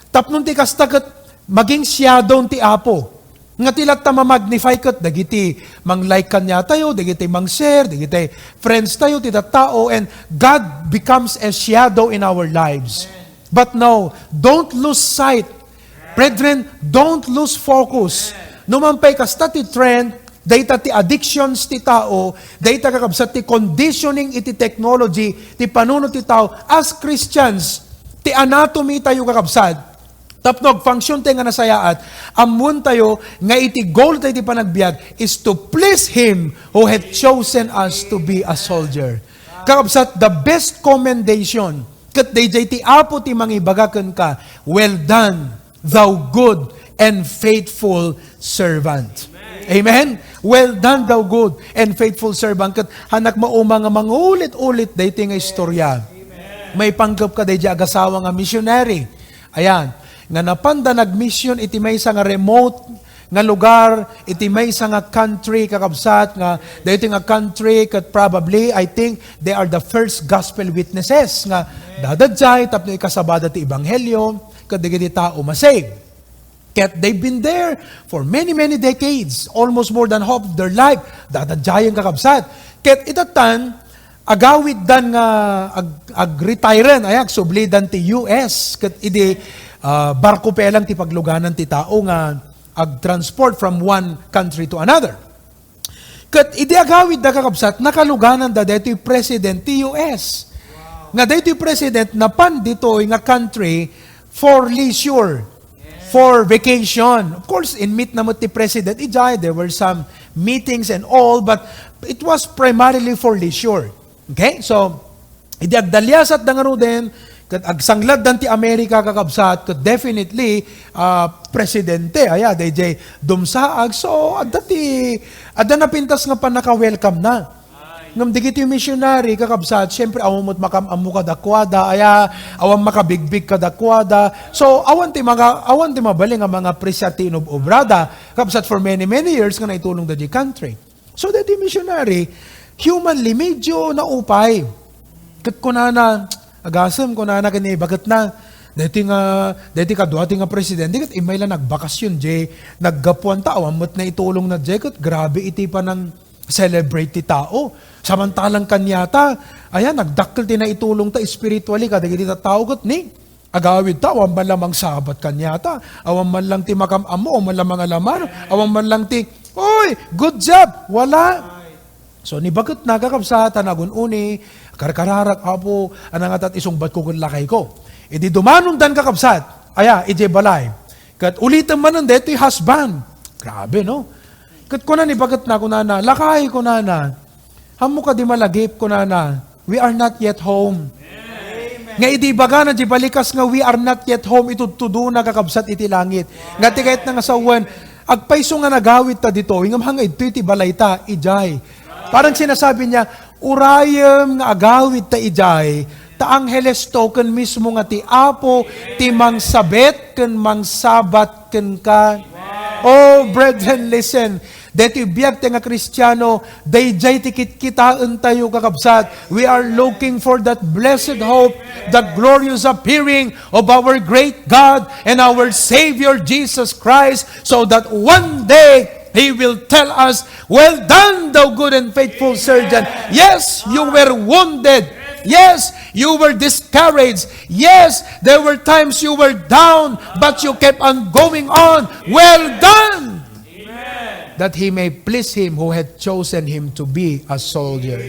Tapno ti kasta ket maging shadow ti Apo. Nga ti latta ma-magnify ket dagiti mang-like kaniatayo, dagiti mang-share, dagiti friends tayo, ti tattao, and God becomes a shadow in our lives. But no, don't lose sight. Brethren, don't lose focus. No man pay kasta ti trend, dayta ti addictions ti tao, dayta, kakabsat, ti conditioning iti technology, ti panunot ti tao, as Christians, ti anatomy tayo, kakabsat, tapno agfunction tayo nga nasayaat, ammoen tayo nga iti goal tayo ti panagbiag is to please Him who hath chosen us to be a soldier. Kakabsat, the best commendation, ket dayjay ti Apo ti mangibaga kenka, "Well done, thou good and faithful servant." Amen? "Well done, thou good and faithful servant." Ket hanak mauma nga mangulit-ulit daytoy nga istorya. Maipanggep ka dayjay agasawa nga missionary. Ayan, nga napanda nagmission iti maysa nga remote nga lugar, iti maysa nga country, kakabsat, nga daytoy nga country, ket probably, I think, they are the first gospel witnesses nga dadadjay tapno ikasabada ti ebanghelio ket dagiti tao ma-save. Ket they've been there for many, many decades, almost more than half of their life. Dadadjayen, kakabsat. Ket itattan, agawiddan nga ag-, ag-retiren, ay, agsublidan ti U S, ket idi, ah, barko pay lang ti pagluganan ti tao nga ag-transport from one country to another. Ket idi agawidda, kakabsat, nakalugananda daytoy president ti U S. Nga daytoy president napan ditoy nga country for leisure, for vacation. Of course, inmit na met ti president idiay, there were some meetings and all, but it was primarily for leisure. Okay? So, idi agdaliasatda ngaruden, Ket agsangladdan ti Amerika, kakabsat, ket definitely, ah, presidente, aya, dayjay dumsaag. So, adda ti, adda napintas nga pannaka-welcome na. Ngem dagiti missionary, kakabsat, siyempre, awan met makaam-ammo kadakuada, aya, awan makabigbig kadakuada. So, awan ti mga, awan ti mabalin nga mga presya ti inob-obrada, kakabsat, for many, many years nga naitulongda di country. So, daytoy missionary, humanly, medyo naupay. Ket kunana, agasem, kunana ken ni baketna, daytoy nga, daytoy kaduati nga presidente, ket immay la nagbakasyon, jay, naggapuan ta, awan met naitulongna, jay, ket grabe iti panang-celebrate ti tao. Samantalang kaniata, aya, nagdakkel ti naitulongta spiritually, kadagiti tattao, ket ni, agawidta, awan man lang mangsabat kaniata, awan man lang ti makam-ammo, awan man lang mangalamar, awan man lang ti, "Oy, good job!" Wala. So, ni baketna, kakabsat, a nagun-uni, karkararak, "Apo, ania nga tat isungbatko ken lakayko?" Idi dumanondan, kakabsat, aya, idiay balay. Ket ulitem manen, daytoy husband. Grabe, no? Ket kuna ni baketna, kunana, "Lakay," kunana, "Ammok a di malagip," kunana, "We are not yet home." Nga idi ibagana di balikas nga, "We are not yet home," itudtudona, kakabsat, iti langit. Nga ti kayatna nga sawen, agpayso nga nagawidta ditoy, ngem hanga idtoy ti balayta, idiay. Parang sinasabi niya, "Urayem nga agawidta idiay, ta angelesto ken mismo nga ti Apo ti mangsabet ken mangsabat kenka." Oh, brethren, listen. Daytoy biag ti nga Kristiano, dayjay ti kitkitaentayo, kakabsat. We are looking for that blessed hope, the glorious appearing of our great God and our Savior Jesus Christ, so that one day He will tell us, "Well done, thou good and faithful servant. Yes, you were wounded. Yes, you were discouraged. Yes, there were times you were down, but you kept on going on. Well done." That he may please him who had chosen him to be a soldier.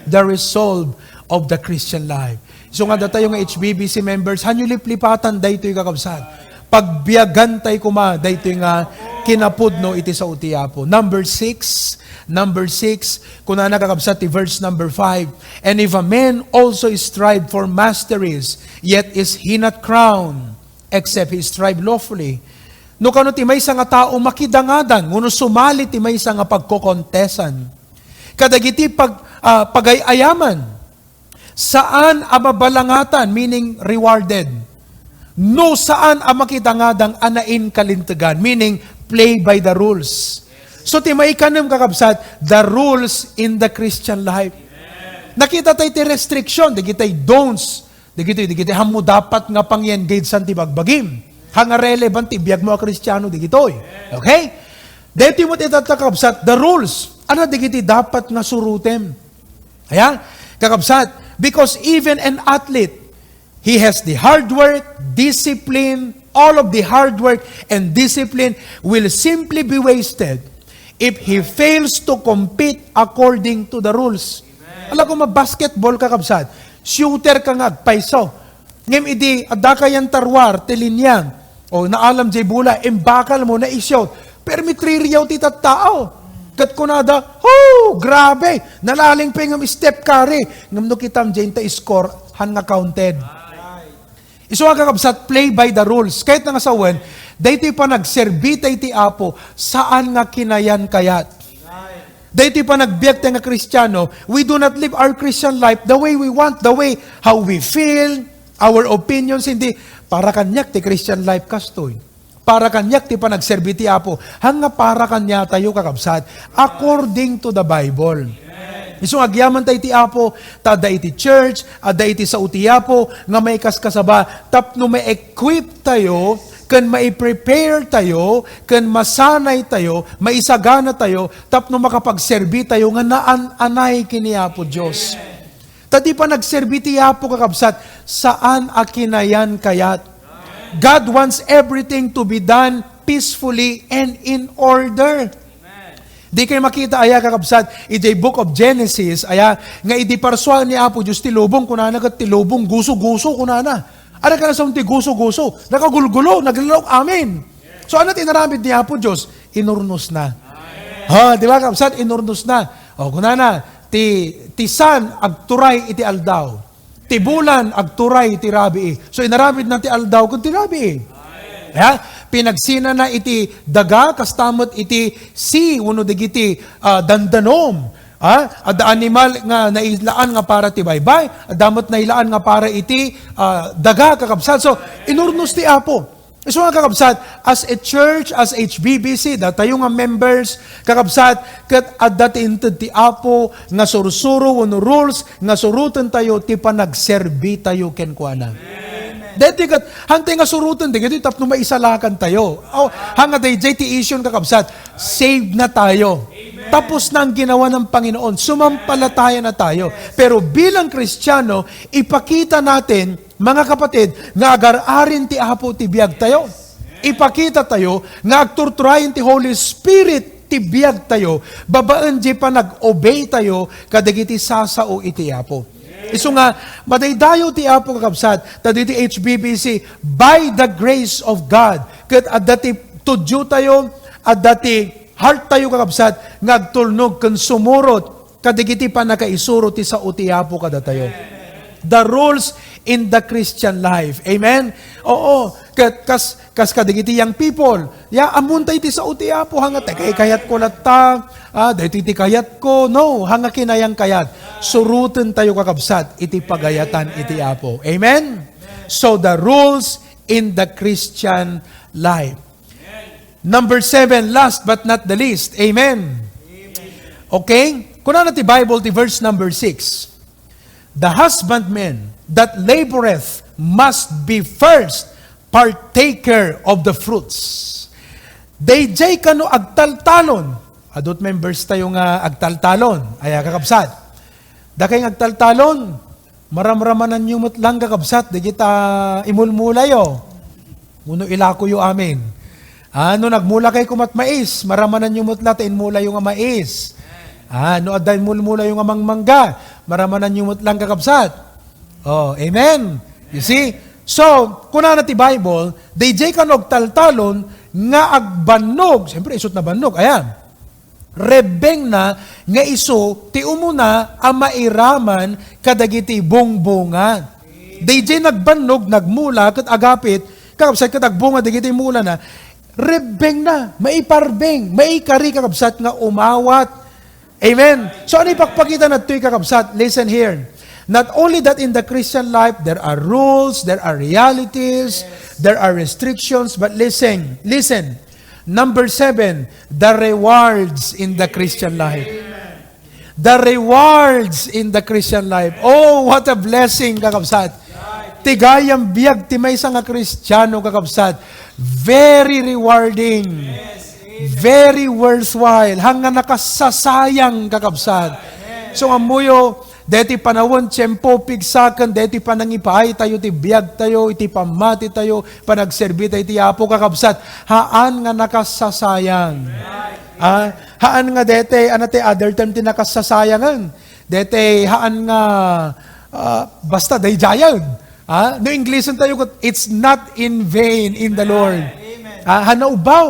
The resolve of the Christian life. So nga datayo nga H B B C members, hanyo liplipatan daytoy, kakabsat. Pagbiagan tay koma daytoy nga kinapudno iti sao ti Apo. Number six, number six, kunana, kakabsat, ti verse number five, "And if a man also strive for masteries, yet is he not crowned, except he strive lawfully." No kano ti maysa nga tao makidangadang, wenno sumali ti maysa nga pagkokontesan kadagiti pag-, ah, pagay-ayaman, saan a mabalangatan, meaning rewarded, no saan a makidangadang a nainkalintegan, meaning play by the rules. So, ti maikanem, kakabsat, the rules in the Christian life. Nakita tay ti restriction, dagitay don'ts, dagitoy, dagitoy, hammo dapat nga pang-engage san ti bagbagim. Hanga relevant ti biagmo a Kristiano, dagitoy. Okay? Daytoy met itatta, kakabsat, the rules. Ano dagiti dapat nga surotem? Aya, kakabsat, because even an athlete, he has the hard work, discipline, all of the hard work and discipline will simply be wasted if he fails to compete according to the rules. Ala, kung ma-basketball ka, kabsat, shooter ka nga agpayso. Ngem idi adda ka yan tarwar ti linya, o naalam jay bola, imbakal mo, naisiot. Permi three-rayaw ti tattao. Ket kunada, "Oh, grabe! Nalaling pay ngem Steph Curry." Ngem no kitam jay ta score, han nga counted. Isu nga, kakabsat, play by the rules. Kayatna nga sawen, daytoy panagserbi tay ti Apo, saan nga kinayan-kayat. Daytoy panagbiag tay nga Kristiano, we do not live our Christian life the way we want, the way how we feel, our opinions, hindi. Para kaniak ti Christian life kastoy. Para kaniak ti panagserbi ti Apo. Hanga para kaniatayo, kakabsat, according to the Bible. Isu nga agyaman tay ti Apo, ta adda iti church, adda iti sao ti Apo, nga maikaskasaba, tapno ma-equip tayo, ken mai-prepare tayo, ken masanay tayo, maisagana tayo, tapno makapagserbi tayo nga naan-anay ken ni Apo Dios. Ta ti panagserbi ti Apo, kakabsat, saan a kinayan-kayat. God wants everything to be done peacefully and in order. Di kayo makita aya, kakabsat, idiay Book of Genesis, aya, nga idi parsuaen ni Apo Dios ti lubong, kunana, ket ti lubong guso-guso, kunana. Ada ka na sa ti guso-guso? Nakagulgulo, naglalaok, amin. So, ano ti inaramid ni Apo Dios? Inurnos na. Ha, di ba, kabsat? Inurnos na. O, kunana, ti, ti sun agturay iti aldaw. Ti bulan, agturay ti rabii. So, inaramidna ti aldaw ken ti rabii. Ha? Pinagsinana iti daga, kasta met iti sea, wenno dagiti, ah, dandanom. Ha? Adda animal nga nailaan nga para ti baybay, adda met nailaan nga para iti, ah, daga, kakabsat. So, inurnos ti Apo. Isu nga, kakabsat, as a church, as H B B C, datayo nga members, kakabsat, ket adda ti inted ti Apo nga sursuro wenno rules nga surotentayo ti panagserbitayo kenkuana. Daytoy ket, hantay nga suroten, dagitoy tapno maisalakantayo. Aw, hanga dayjay ti issue, kakabsat, save na tayo. Tapos na ang ginawa ng Panginoon. Sumampalataya na tayo. Pero bilang Kristiyano, ipakita natin mga kapatid, nga agar-arin ti Apo ti biagtayo. Ipakita tayo nga agturturayen ti Holy Spirit ti biagtayo babaen di panag-obey tayo kadagiti sasao iti Apo. Isu nga, madaydayaw ti Apo, kakabsat, ta diti H B B C, by the grace of God, ket adda ti tudiotayo, adda ti hearttayo, kakabsat, nga agtulnog ken sumurot kadagiti pannakaisuro ti sao ti Apo kadatayo. The rules in the Christian life. Amen? Oo. Ket kas, kas kadagiti young people, ya, ammontay ti sao ti Apo, hanga, "Tay, kay-, kayatko latta, ah, daytoy ti kayatko." No, hanga kinayang kayat. Surotentayo, kakabsat, iti pagayatan iti Apo. Amen? So, the rules in the Christian life. Number seven, last but not the least. Amen. Okay? Kunana ti Bible, ti verse number six, "The husbandman that laboreth must be first partaker of the fruits." Dayjay kano agtaltalon. Adut members tayo nga agtaltalon. Aya, kakabsat. Dakay nga agtaltalon. Maramramananyo met lang, kakabsat, dagita imulmulayo. Wenno ilakoyo amin. Ah, no nagmulakay koma met mais, marammananyo met la ta inmulayo nga mais. Ah, no adda inmulmulayo nga mangmangga, marammananyo met lang, kakabsat. Oh, amen. You see? So, kunana ti Bible, dayjay kano agtaltalon nga agbannog, siyempre, isut na bannog, ayan. Rebbengna nga isu ti umuna a mairaman kadagiti bungbunga. Dayjay nagbannog, nagmula, ket agapit, kakabsat, ket agbunga dagiti mulana, rebbengna, maiparbeng, maikari, kakabsat, nga umawat. Amen? So, ano ipakpakita nattoy, kakabsat? Listen here. Not only that in the Christian life, there are rules, there are realities, there are restrictions, but listen, listen. Number seven, the rewards in the Christian life. The rewards in the Christian life. Oh, what a blessing, kakabsat. Ti gayam biag ti maysa nga Kristiano, kakabsat. Very rewarding. Very worthwhile. Hanga nakassasayang, kakabsat. So, ammoyo, deti panawen, tiempo, pigsaken, deti panangipaay tayo, ti biag tayo, iti pammati tayo, panagserbi tayo, ti Apo, kakabsat. Haan nga nakassasayang. Ah, haan nga dete, ano ti other term ti nakassasayangan? Dete, haan nga, ah, basta daydayan. Ah, no Englishon tayo, it's not in vain in the Lord. Ah, haan nga ubaw.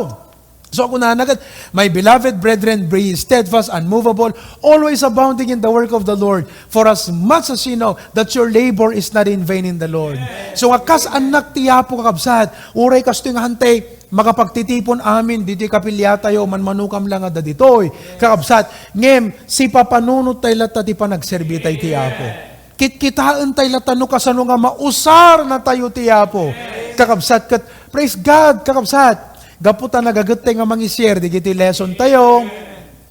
So, ako na nagad, "My beloved brethren, be steadfast, unmovable, always abounding in the work of the Lord, for as much as you know that your labor is not in vain in the Lord." So, nga kas annak ti Apo, kakabsat, uray kastoy nga hantay, makapagtitipon amin ditoy kapiliatayo, manmanukam la nga ditoy. Kakabsat, ngem, sipapanunot tayo latta ti panagserbi tayo ti Apo. Kitkitaen tayo latta no kasano nga mausar na tayo ti Apo. Kakabsat, ket, praise God, kakabsat. Gapu ta nagaget tayo nga mangi-share dagiti lesson tayo.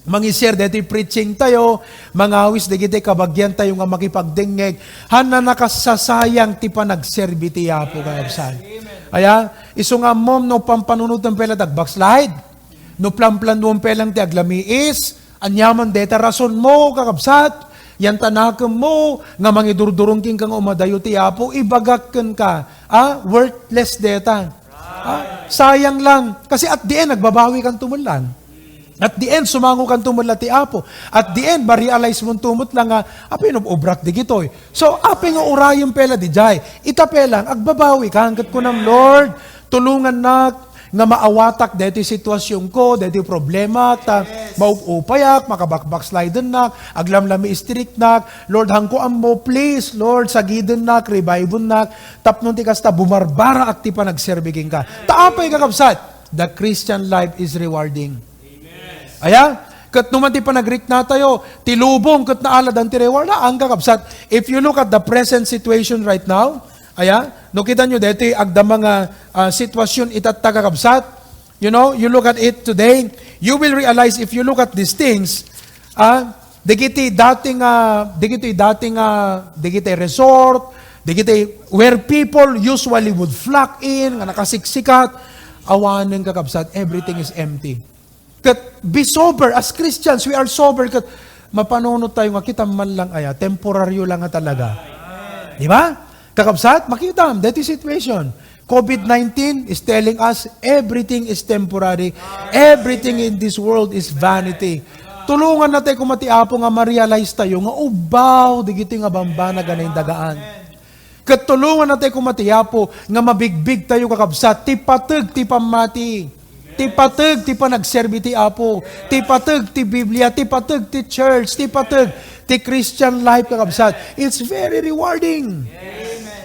Mangi-share dagiti preaching tayo, mangawis dagiti kabagian tayo nga makipagdengngeg, haan nga nakassasayang ti panagserbi ti Apo, kakabsat. Aya, isu nga ammom no pampanunotem pay la ti agbackslide, no planplanuem pay lang ti aglamiis, aniaman deta rasonmo, kakabsat, yan ta nakemmo nga mangidurdurong kenka nga umadayo ti Apo, ibagak kenka, ah, worthless deta. Ah, sayang lang. Kasi at the end, nagbabawi kanto man lang. At the end, sumango kanto man la ti Apo. At the end, ma-realize mo tumot lang nga, apay no obrak digitoy. So, apay nga urayem pay la dijay. Ita pay lang, agbabawi ka, hanggat kunam, "Lord, tulungannak, nga maawatak daytoy situasionko, daytoy problema, ta maub-upayak, makabak-backslidennak, aglamlami istriknak. Lord, hangko ammo, please, Lord, sagidennak, revivennak, tapno ti kasta, bumarbaraak ti panagserbi kenka. Ta apay, kakabsat, the Christian life is rewarding. Aya? Ket no man ti panagriknatayo, ti lubong ket naaladan ti reward. Haan, kakabsat, if you look at the present situation right now, aya, no kita nyo deti agdama nga, ah, sitwasyon itatta, kakabsat, you know, you look at it today, you will realize if you look at these things, ah, dagiti dating, ah, dagiti dating, ah, dagiti resort, dagiti where people usually would flock in, nga nakasiksikat, awanen, kakabsat, everything is empty. Ket be sober. As Christians, we are sober. Ket mapanunot tayo nga kita man lang aya, temporaryo lang nga talaga. Di ba? Kakabsat, makita, that is situation. covid nineteen is telling us everything is temporary. Everything in this world is vanity. Tulongan na tayo koma ti Apo nga ma-realize tayo nga ubaw, digiti nga bambanag a naindagaan. Ket tulongan na tayo koma ti Apo nga mabigbig tayo, kakabsat, ti pateg ti pammati. Ti pateg ti panagserbi ti Apo. Ti pateg ti Biblia. Ti pateg ti church. Ti pateg ti Christian life, kakabsat. It's very rewarding.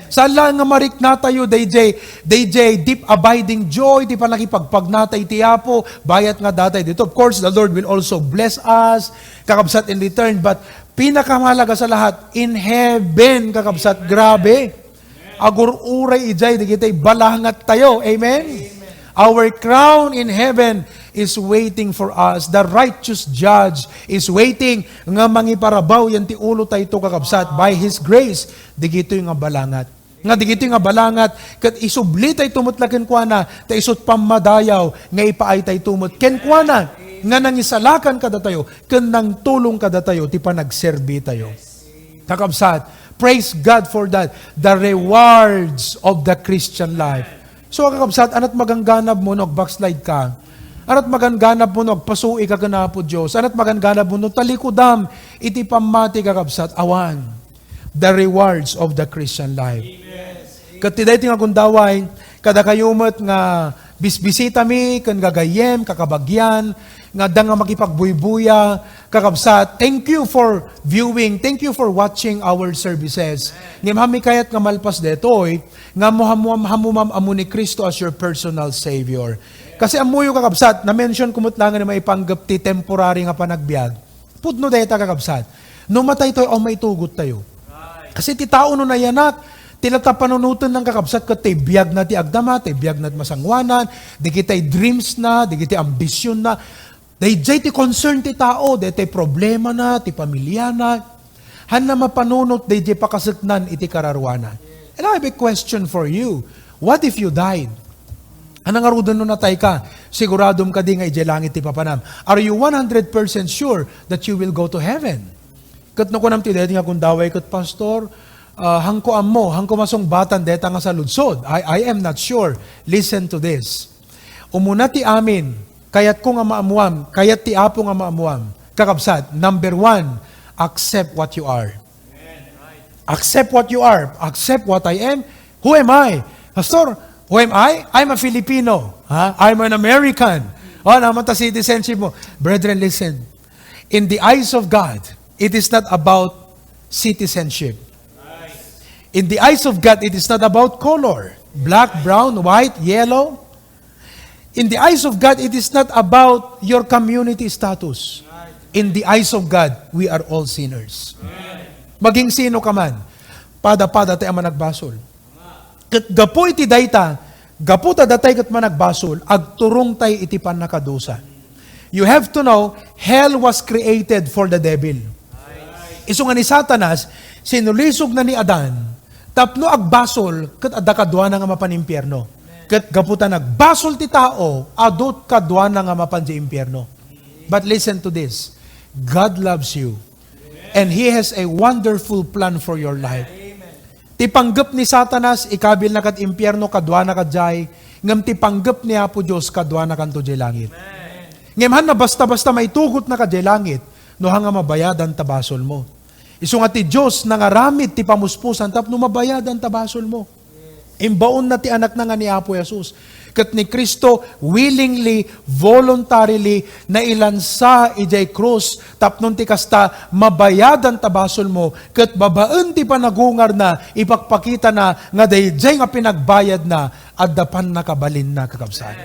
Saan lang nga marikna tayo, D J, D J, deep abiding joy, ti panakipagpagnata iti Apo, bayat nga datay dito. Of course, the Lord will also bless us, kakabsat, in return. But pinakamahalaga sa lahat, in heaven, kakabsat, grabe. Agur-uray idiay dagiti balangat tayo. Amen? Our crown in heaven is waiting for us. The righteous judge is waiting nga mangiparabaw yan ti ulo tayto, kakabsat, by His grace, digitoy nga balangat. Nga digitoy nga balangat, ket isubli tayto met la kenkuana, ta isut' pammadayaw nga ipaay tayto met kenkuana, nga nangisalakan kadatayo, ken nangtulong kadatayo ti panagserbi tayo. Kakabsat, praise God for that. The rewards of the Christian life. So, kakabsat, anat magangganab mo no agbackslide ka? Anat magangganab mo no agpasui ka ken Apo Dios? Anat magangganab mo no talikudam iti pammati, kakabsat? Awan. The rewards of the Christian life. Ket ti daytoy nga gundaway, kadakayo met nga bisbisitami ken gagayyem, kakabagian, nga adda nga makipagbuybuya, kakabsat, thank you for viewing, thank you for watching our services. Ngem hammi kayat nga malpas detoy, nga mo hamuam-, hamumam-amo ni Cristo as your personal Savior. Kasi ammoyo, kakabsat, na-mention ko met laeng nga maipanggep ti temporary nga panagbiag. Pudno dayta, kakabsat. No matay tayo, aw maitugot tayo. Kasi ti tao no nayanak, ti latta panunoten ng kakabsat ket ti biag na ti agdama, ti biag na ti masanguanan, di kitay dreams na, di kitay ambition na. Dayjay ti concern ti tao, daytay problema na, ti pamilya na. Hanna mapanunot dayjay pakaseknan iti kararuana. And I have a question for you. What if you died? Ano nga ruden no natay ka? Siguradom kadi nga idiay langit ti papanam? Are you one hundred percent sure that you will go to heaven? Ket no kunam ti daydi nga gundaway ket, "Pastor, ah, hangko ammo, hangko masungbatan dayta nga saludsod." I, I am not sure. Listen to this. Umuna ti amin, kayatko nga maamuam, kayat ti Apo nga maamuam. Kakabsat, number one, accept what you are. Accept what you are. Accept what I am. Who am I? Pastor, who am I? I'm a Filipino. Ha? I'm an American. O, naman ta citizenship mo. Brethren, listen. In the eyes of God, it is not about citizenship. In the eyes of God, it is not about color. Black, brown, white, yellow. In the eyes of God, it is not about your community status. In the eyes of God, we are all sinners. Maging sino ka man, pada-pada tay a managbasol. Ket gapu iti dayta, gapu ta datay ket managbasol, agturong tay iti pannakadusa. You have to know, hell was created for the devil. Isu nga ni Satanas, sinulisog na ni Adan, tapno agbasol, ket adda kaduana nga mapan impierno. Ket gapu ta nagbasol ti tao, adu kaduana nga mapan di impierno. But listen to this, God loves you. And He has a wonderful plan for your life. Ti panggep ni Satanas, ikabilna kad impierno, kaduana kadiay, ngem ti panggep ni Apo Dios, kaduana kanto diay langit. Ngem hanna basta-basta maitugot na kadiay langit, no hanga mabayadan ta basol mo. Isu nga ti Dios nangaramid ti pamuspusan tapno mabayadan ta basol mo. Imbaon na ti Anak na nga ni Apo Jesus. Ket ni Cristo willingly, voluntarily, nailansa idiay krus tapno ti kasta mabayadan ta basolmo, ket babaen ti panagungarna, ipakpakitana nga daydiay nga pinagbayadna, adda pannakabalinna, kakabsat.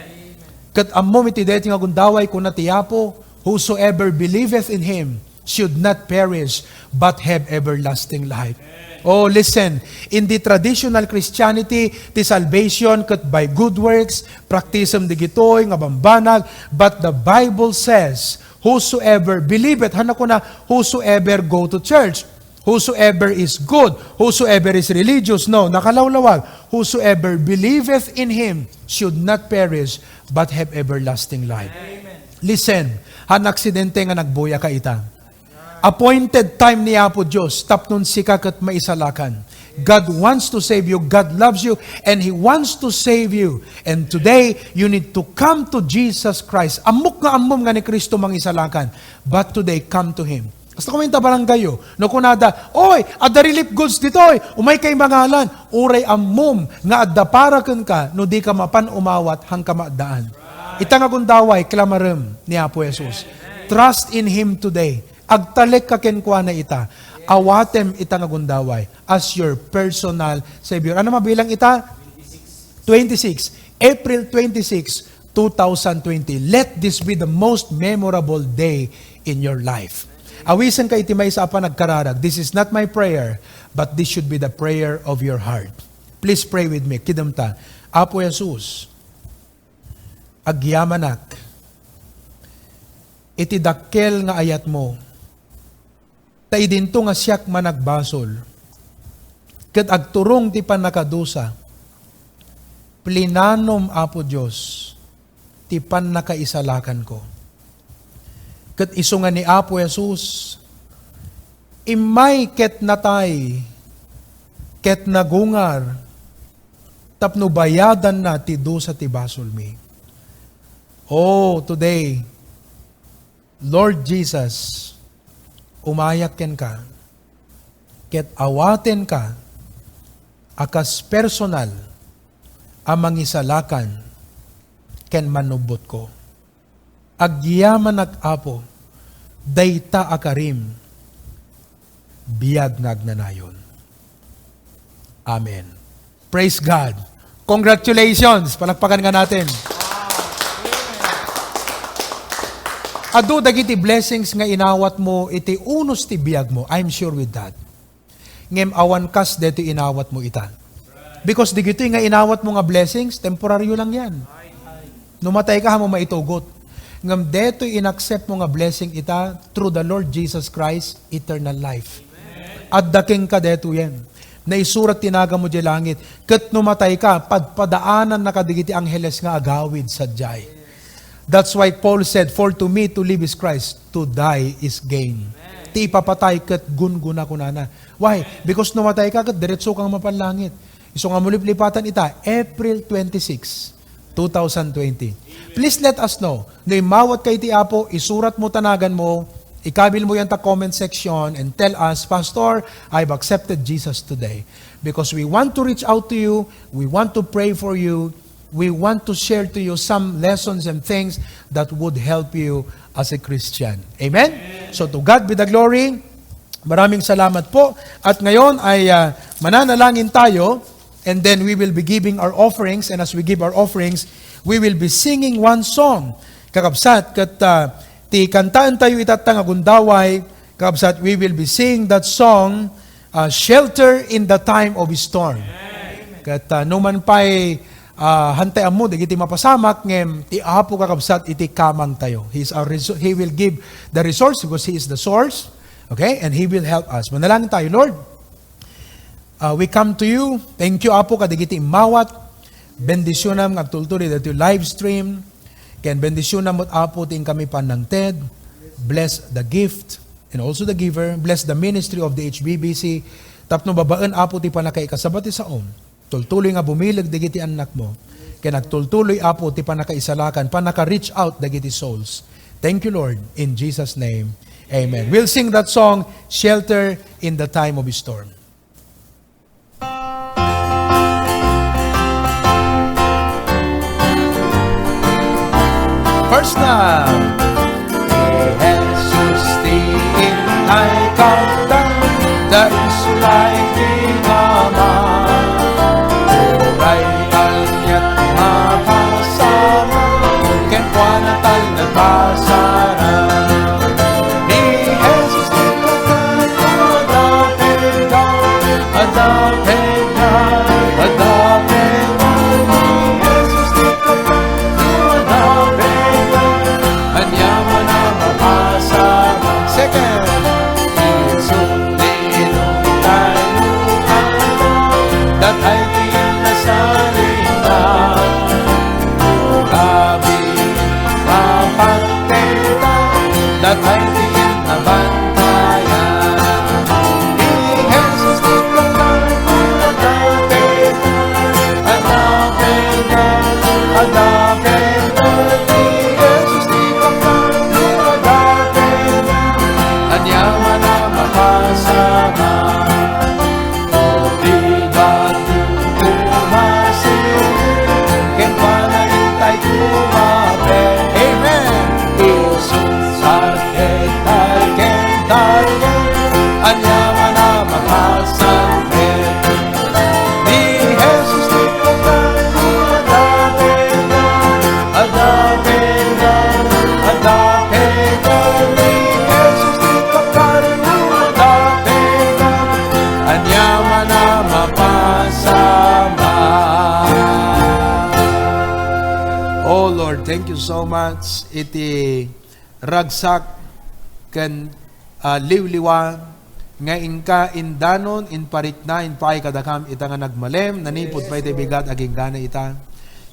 Ket ammom iti daytoy nga gundaway, kuna ti Apo, "Whosoever believeth in him should not perish, but have everlasting life." Oh, listen, in the traditional Christianity, ti salvation ket by good works, praktisem digitoy nga bambanag, but the Bible says, "Whosoever believeth," hana kuna, "Whosoever go to church, whosoever is good, whosoever is religious," no, nakalawlawag, "Whosoever believeth in him should not perish, but have everlasting life." Listen, han aksidente nga nagbuyaka ita. Appointed time ni Apo Dios tapnon sika ket maisalakan. God wants to save you. God loves you, and He wants to save you. And today, you need to come to Jesus Christ. Ammok nga ammom nga ni Cristo mangisalakan. But today, come to Him. Basta kuminta barangay yo. No kunada, "Oy, adda relief goods ditoy. Umay kay mangalan." Uray ammom nga adda para kenka no di ka mapan umawat han kamaaddaan. Ita nga gundaway, klamarem ni Apo Jesus. Trust in Him today. Agtalek ka kenkuana ita. Awatem ita nga gundaway as your personal Savior. Ano mabilang ita? Twenty-six. April twenty-six, two thousand twenty. Let this be the most memorable day in your life. Awisen ka iti maysa a panagkararag. This is not my prayer, but this should be the prayer of your heart. Please pray with me. Kidem ta. Apo Jesus, agyamanak iti dakkel nga ayatmo. Ta idinto nga siak managbasol, ket agturong ti pannakadusa, plinanom, Apo Dios, ti pannakaisalakanko. Ket isu nga ni Apo Jesus, immay ket natay, ket nagungar, tapno bayadanna ti dusa ti basolmi. Oh, today, Lord Jesus, umayak kenka, ket awatenka a kas personal a mangisalakan ken manubbotko. Agyamanak, Apo, dayta a karim, biag nga agnanayon. Amen. Praise God. Congratulations. Palakpakan nga natin. Adu dagiti blessings nga inawat mo iti unos ti biag mo. I'm sure with that. Ngem awan kas detoy inawat mo ita. Because digitoy nga inawat mo nga blessings, temporaryo lang yan. No matay ka, amo maitugot. Ngem detoy inaccept mo nga blessing ita through the Lord Jesus Christ, eternal life. Adda kenka detoyen. Naisurat ti nagan mo diay langit. Ket no matay ka, padpadaanannaka dagiti angheles nga agawid sadiay. That's why Paul said, "For to me to live is Christ, to die is gain." Ti ipapatay ket gunggona, kunana. Why? Because no matay ka, ket diretso kang mapanlangit. Isu nga muliplipatan ita, April twenty-six, two thousand twenty. Please let us know. No immawat ka iti Apo, isurat mo ta nagan mo, ikabil mo yan ta comment section and tell us, "Pastor, I've accepted Jesus today." Because we want to reach out to you, we want to pray for you, we want to share to you some lessons and things that would help you as a Christian. Amen? So to God be the glory. Maraming salamat po. At ngayon ay, ah, mananalangin tayo, and then we will be giving our offerings, and as we give our offerings, we will be singing one song. Kakabsat, ket, ah, ti kantaentayo itatta nga gundaway, kakabsat, we will be singing that song, ah, "Shelter in the Time of Storm." Ket, ah, no man pay, ah, hantay ammo dagiti mapasamak, ngem ti Apo, kakabsat, iti kamangtayo. He is our resou-, He will give the resource because He is the source. Okay? And He will help us. Manalangin tayo, Lord. Ah, we come to you. Thank you, Apo, kadagiti immawat. Bendisyonam nga agtultuloy ditoy live stream. Ken bendisyonam met, Apo, ti inkami pannangted. Bless the gift and also the giver. Bless the ministry of the H B B C. Tapno babaen, Apo, ti pannakaikasaba ti saom. Tultuloy nga bumileg dagiti annakmo. Ken agtultuloy, Apo, ti pannakaisalakan, pannaka-reach out dagiti souls. Thank you, Lord. In Jesus' name, amen. We'll sing that song, "Shelter in the Time of Storm." First time. Ni Jesus ti intay kanta, ta isu laeng ti Ama. Uray aniat mapasamak, kenkuana talna pasarag. Ni Jesus ti kanta, adda pegda, adda pegda, adda pegda. Ni Jesus ti kanta, adda pegda. Aniaman a mapasamak. Second. Isu ti inong tayo, datay ti nasalita. Uray mapagpenta, datay ti nabantayan. Ni Jesus ti kanta, adda pegda, adda pegda, adda pegda. Ni Jesus ti kanta, adda pegda. Aniaman a mapasamak. Ti bagi ti masi, kenkuana intay tumaper. Amen. Isu ti sakit, tay ken target, aniaman a mapasamak. Ni Jesus ti kanta, adda pegda, adda pegda, adda pegda. Ni Jesus ti kanta, adda pegda. Aniaman a mapasamak. Oh Lord, thank you so much iti ragsak ken, ah, liwliwa nga inka indanon, inparikna, inpaay kadakam ita nga nagmalem, nanipud pay ti bigat agingga ita.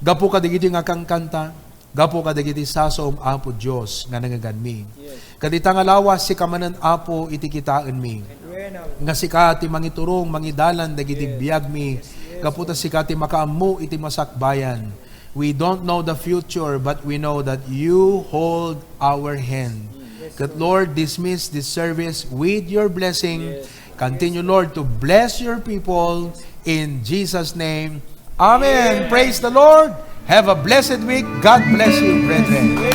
Gapu kadagiti nga kankanta, gapu kadagiti sasao, Apo Dios, nga nangngeganmi. Kadita nga lawas, sika manen, Apo, iti kitaenmi. Nga sika ti mangiturong, mangidalan dagiti biagmi. Gapu ta sika ti makaammo iti masakbayan. We don't know the future, but we know that you hold our hand. That, Lord, dismiss this service with your blessing. Continue, Lord, to bless your people. In Jesus' name, amen. Praise the Lord. Have a blessed week. God bless you, brethren.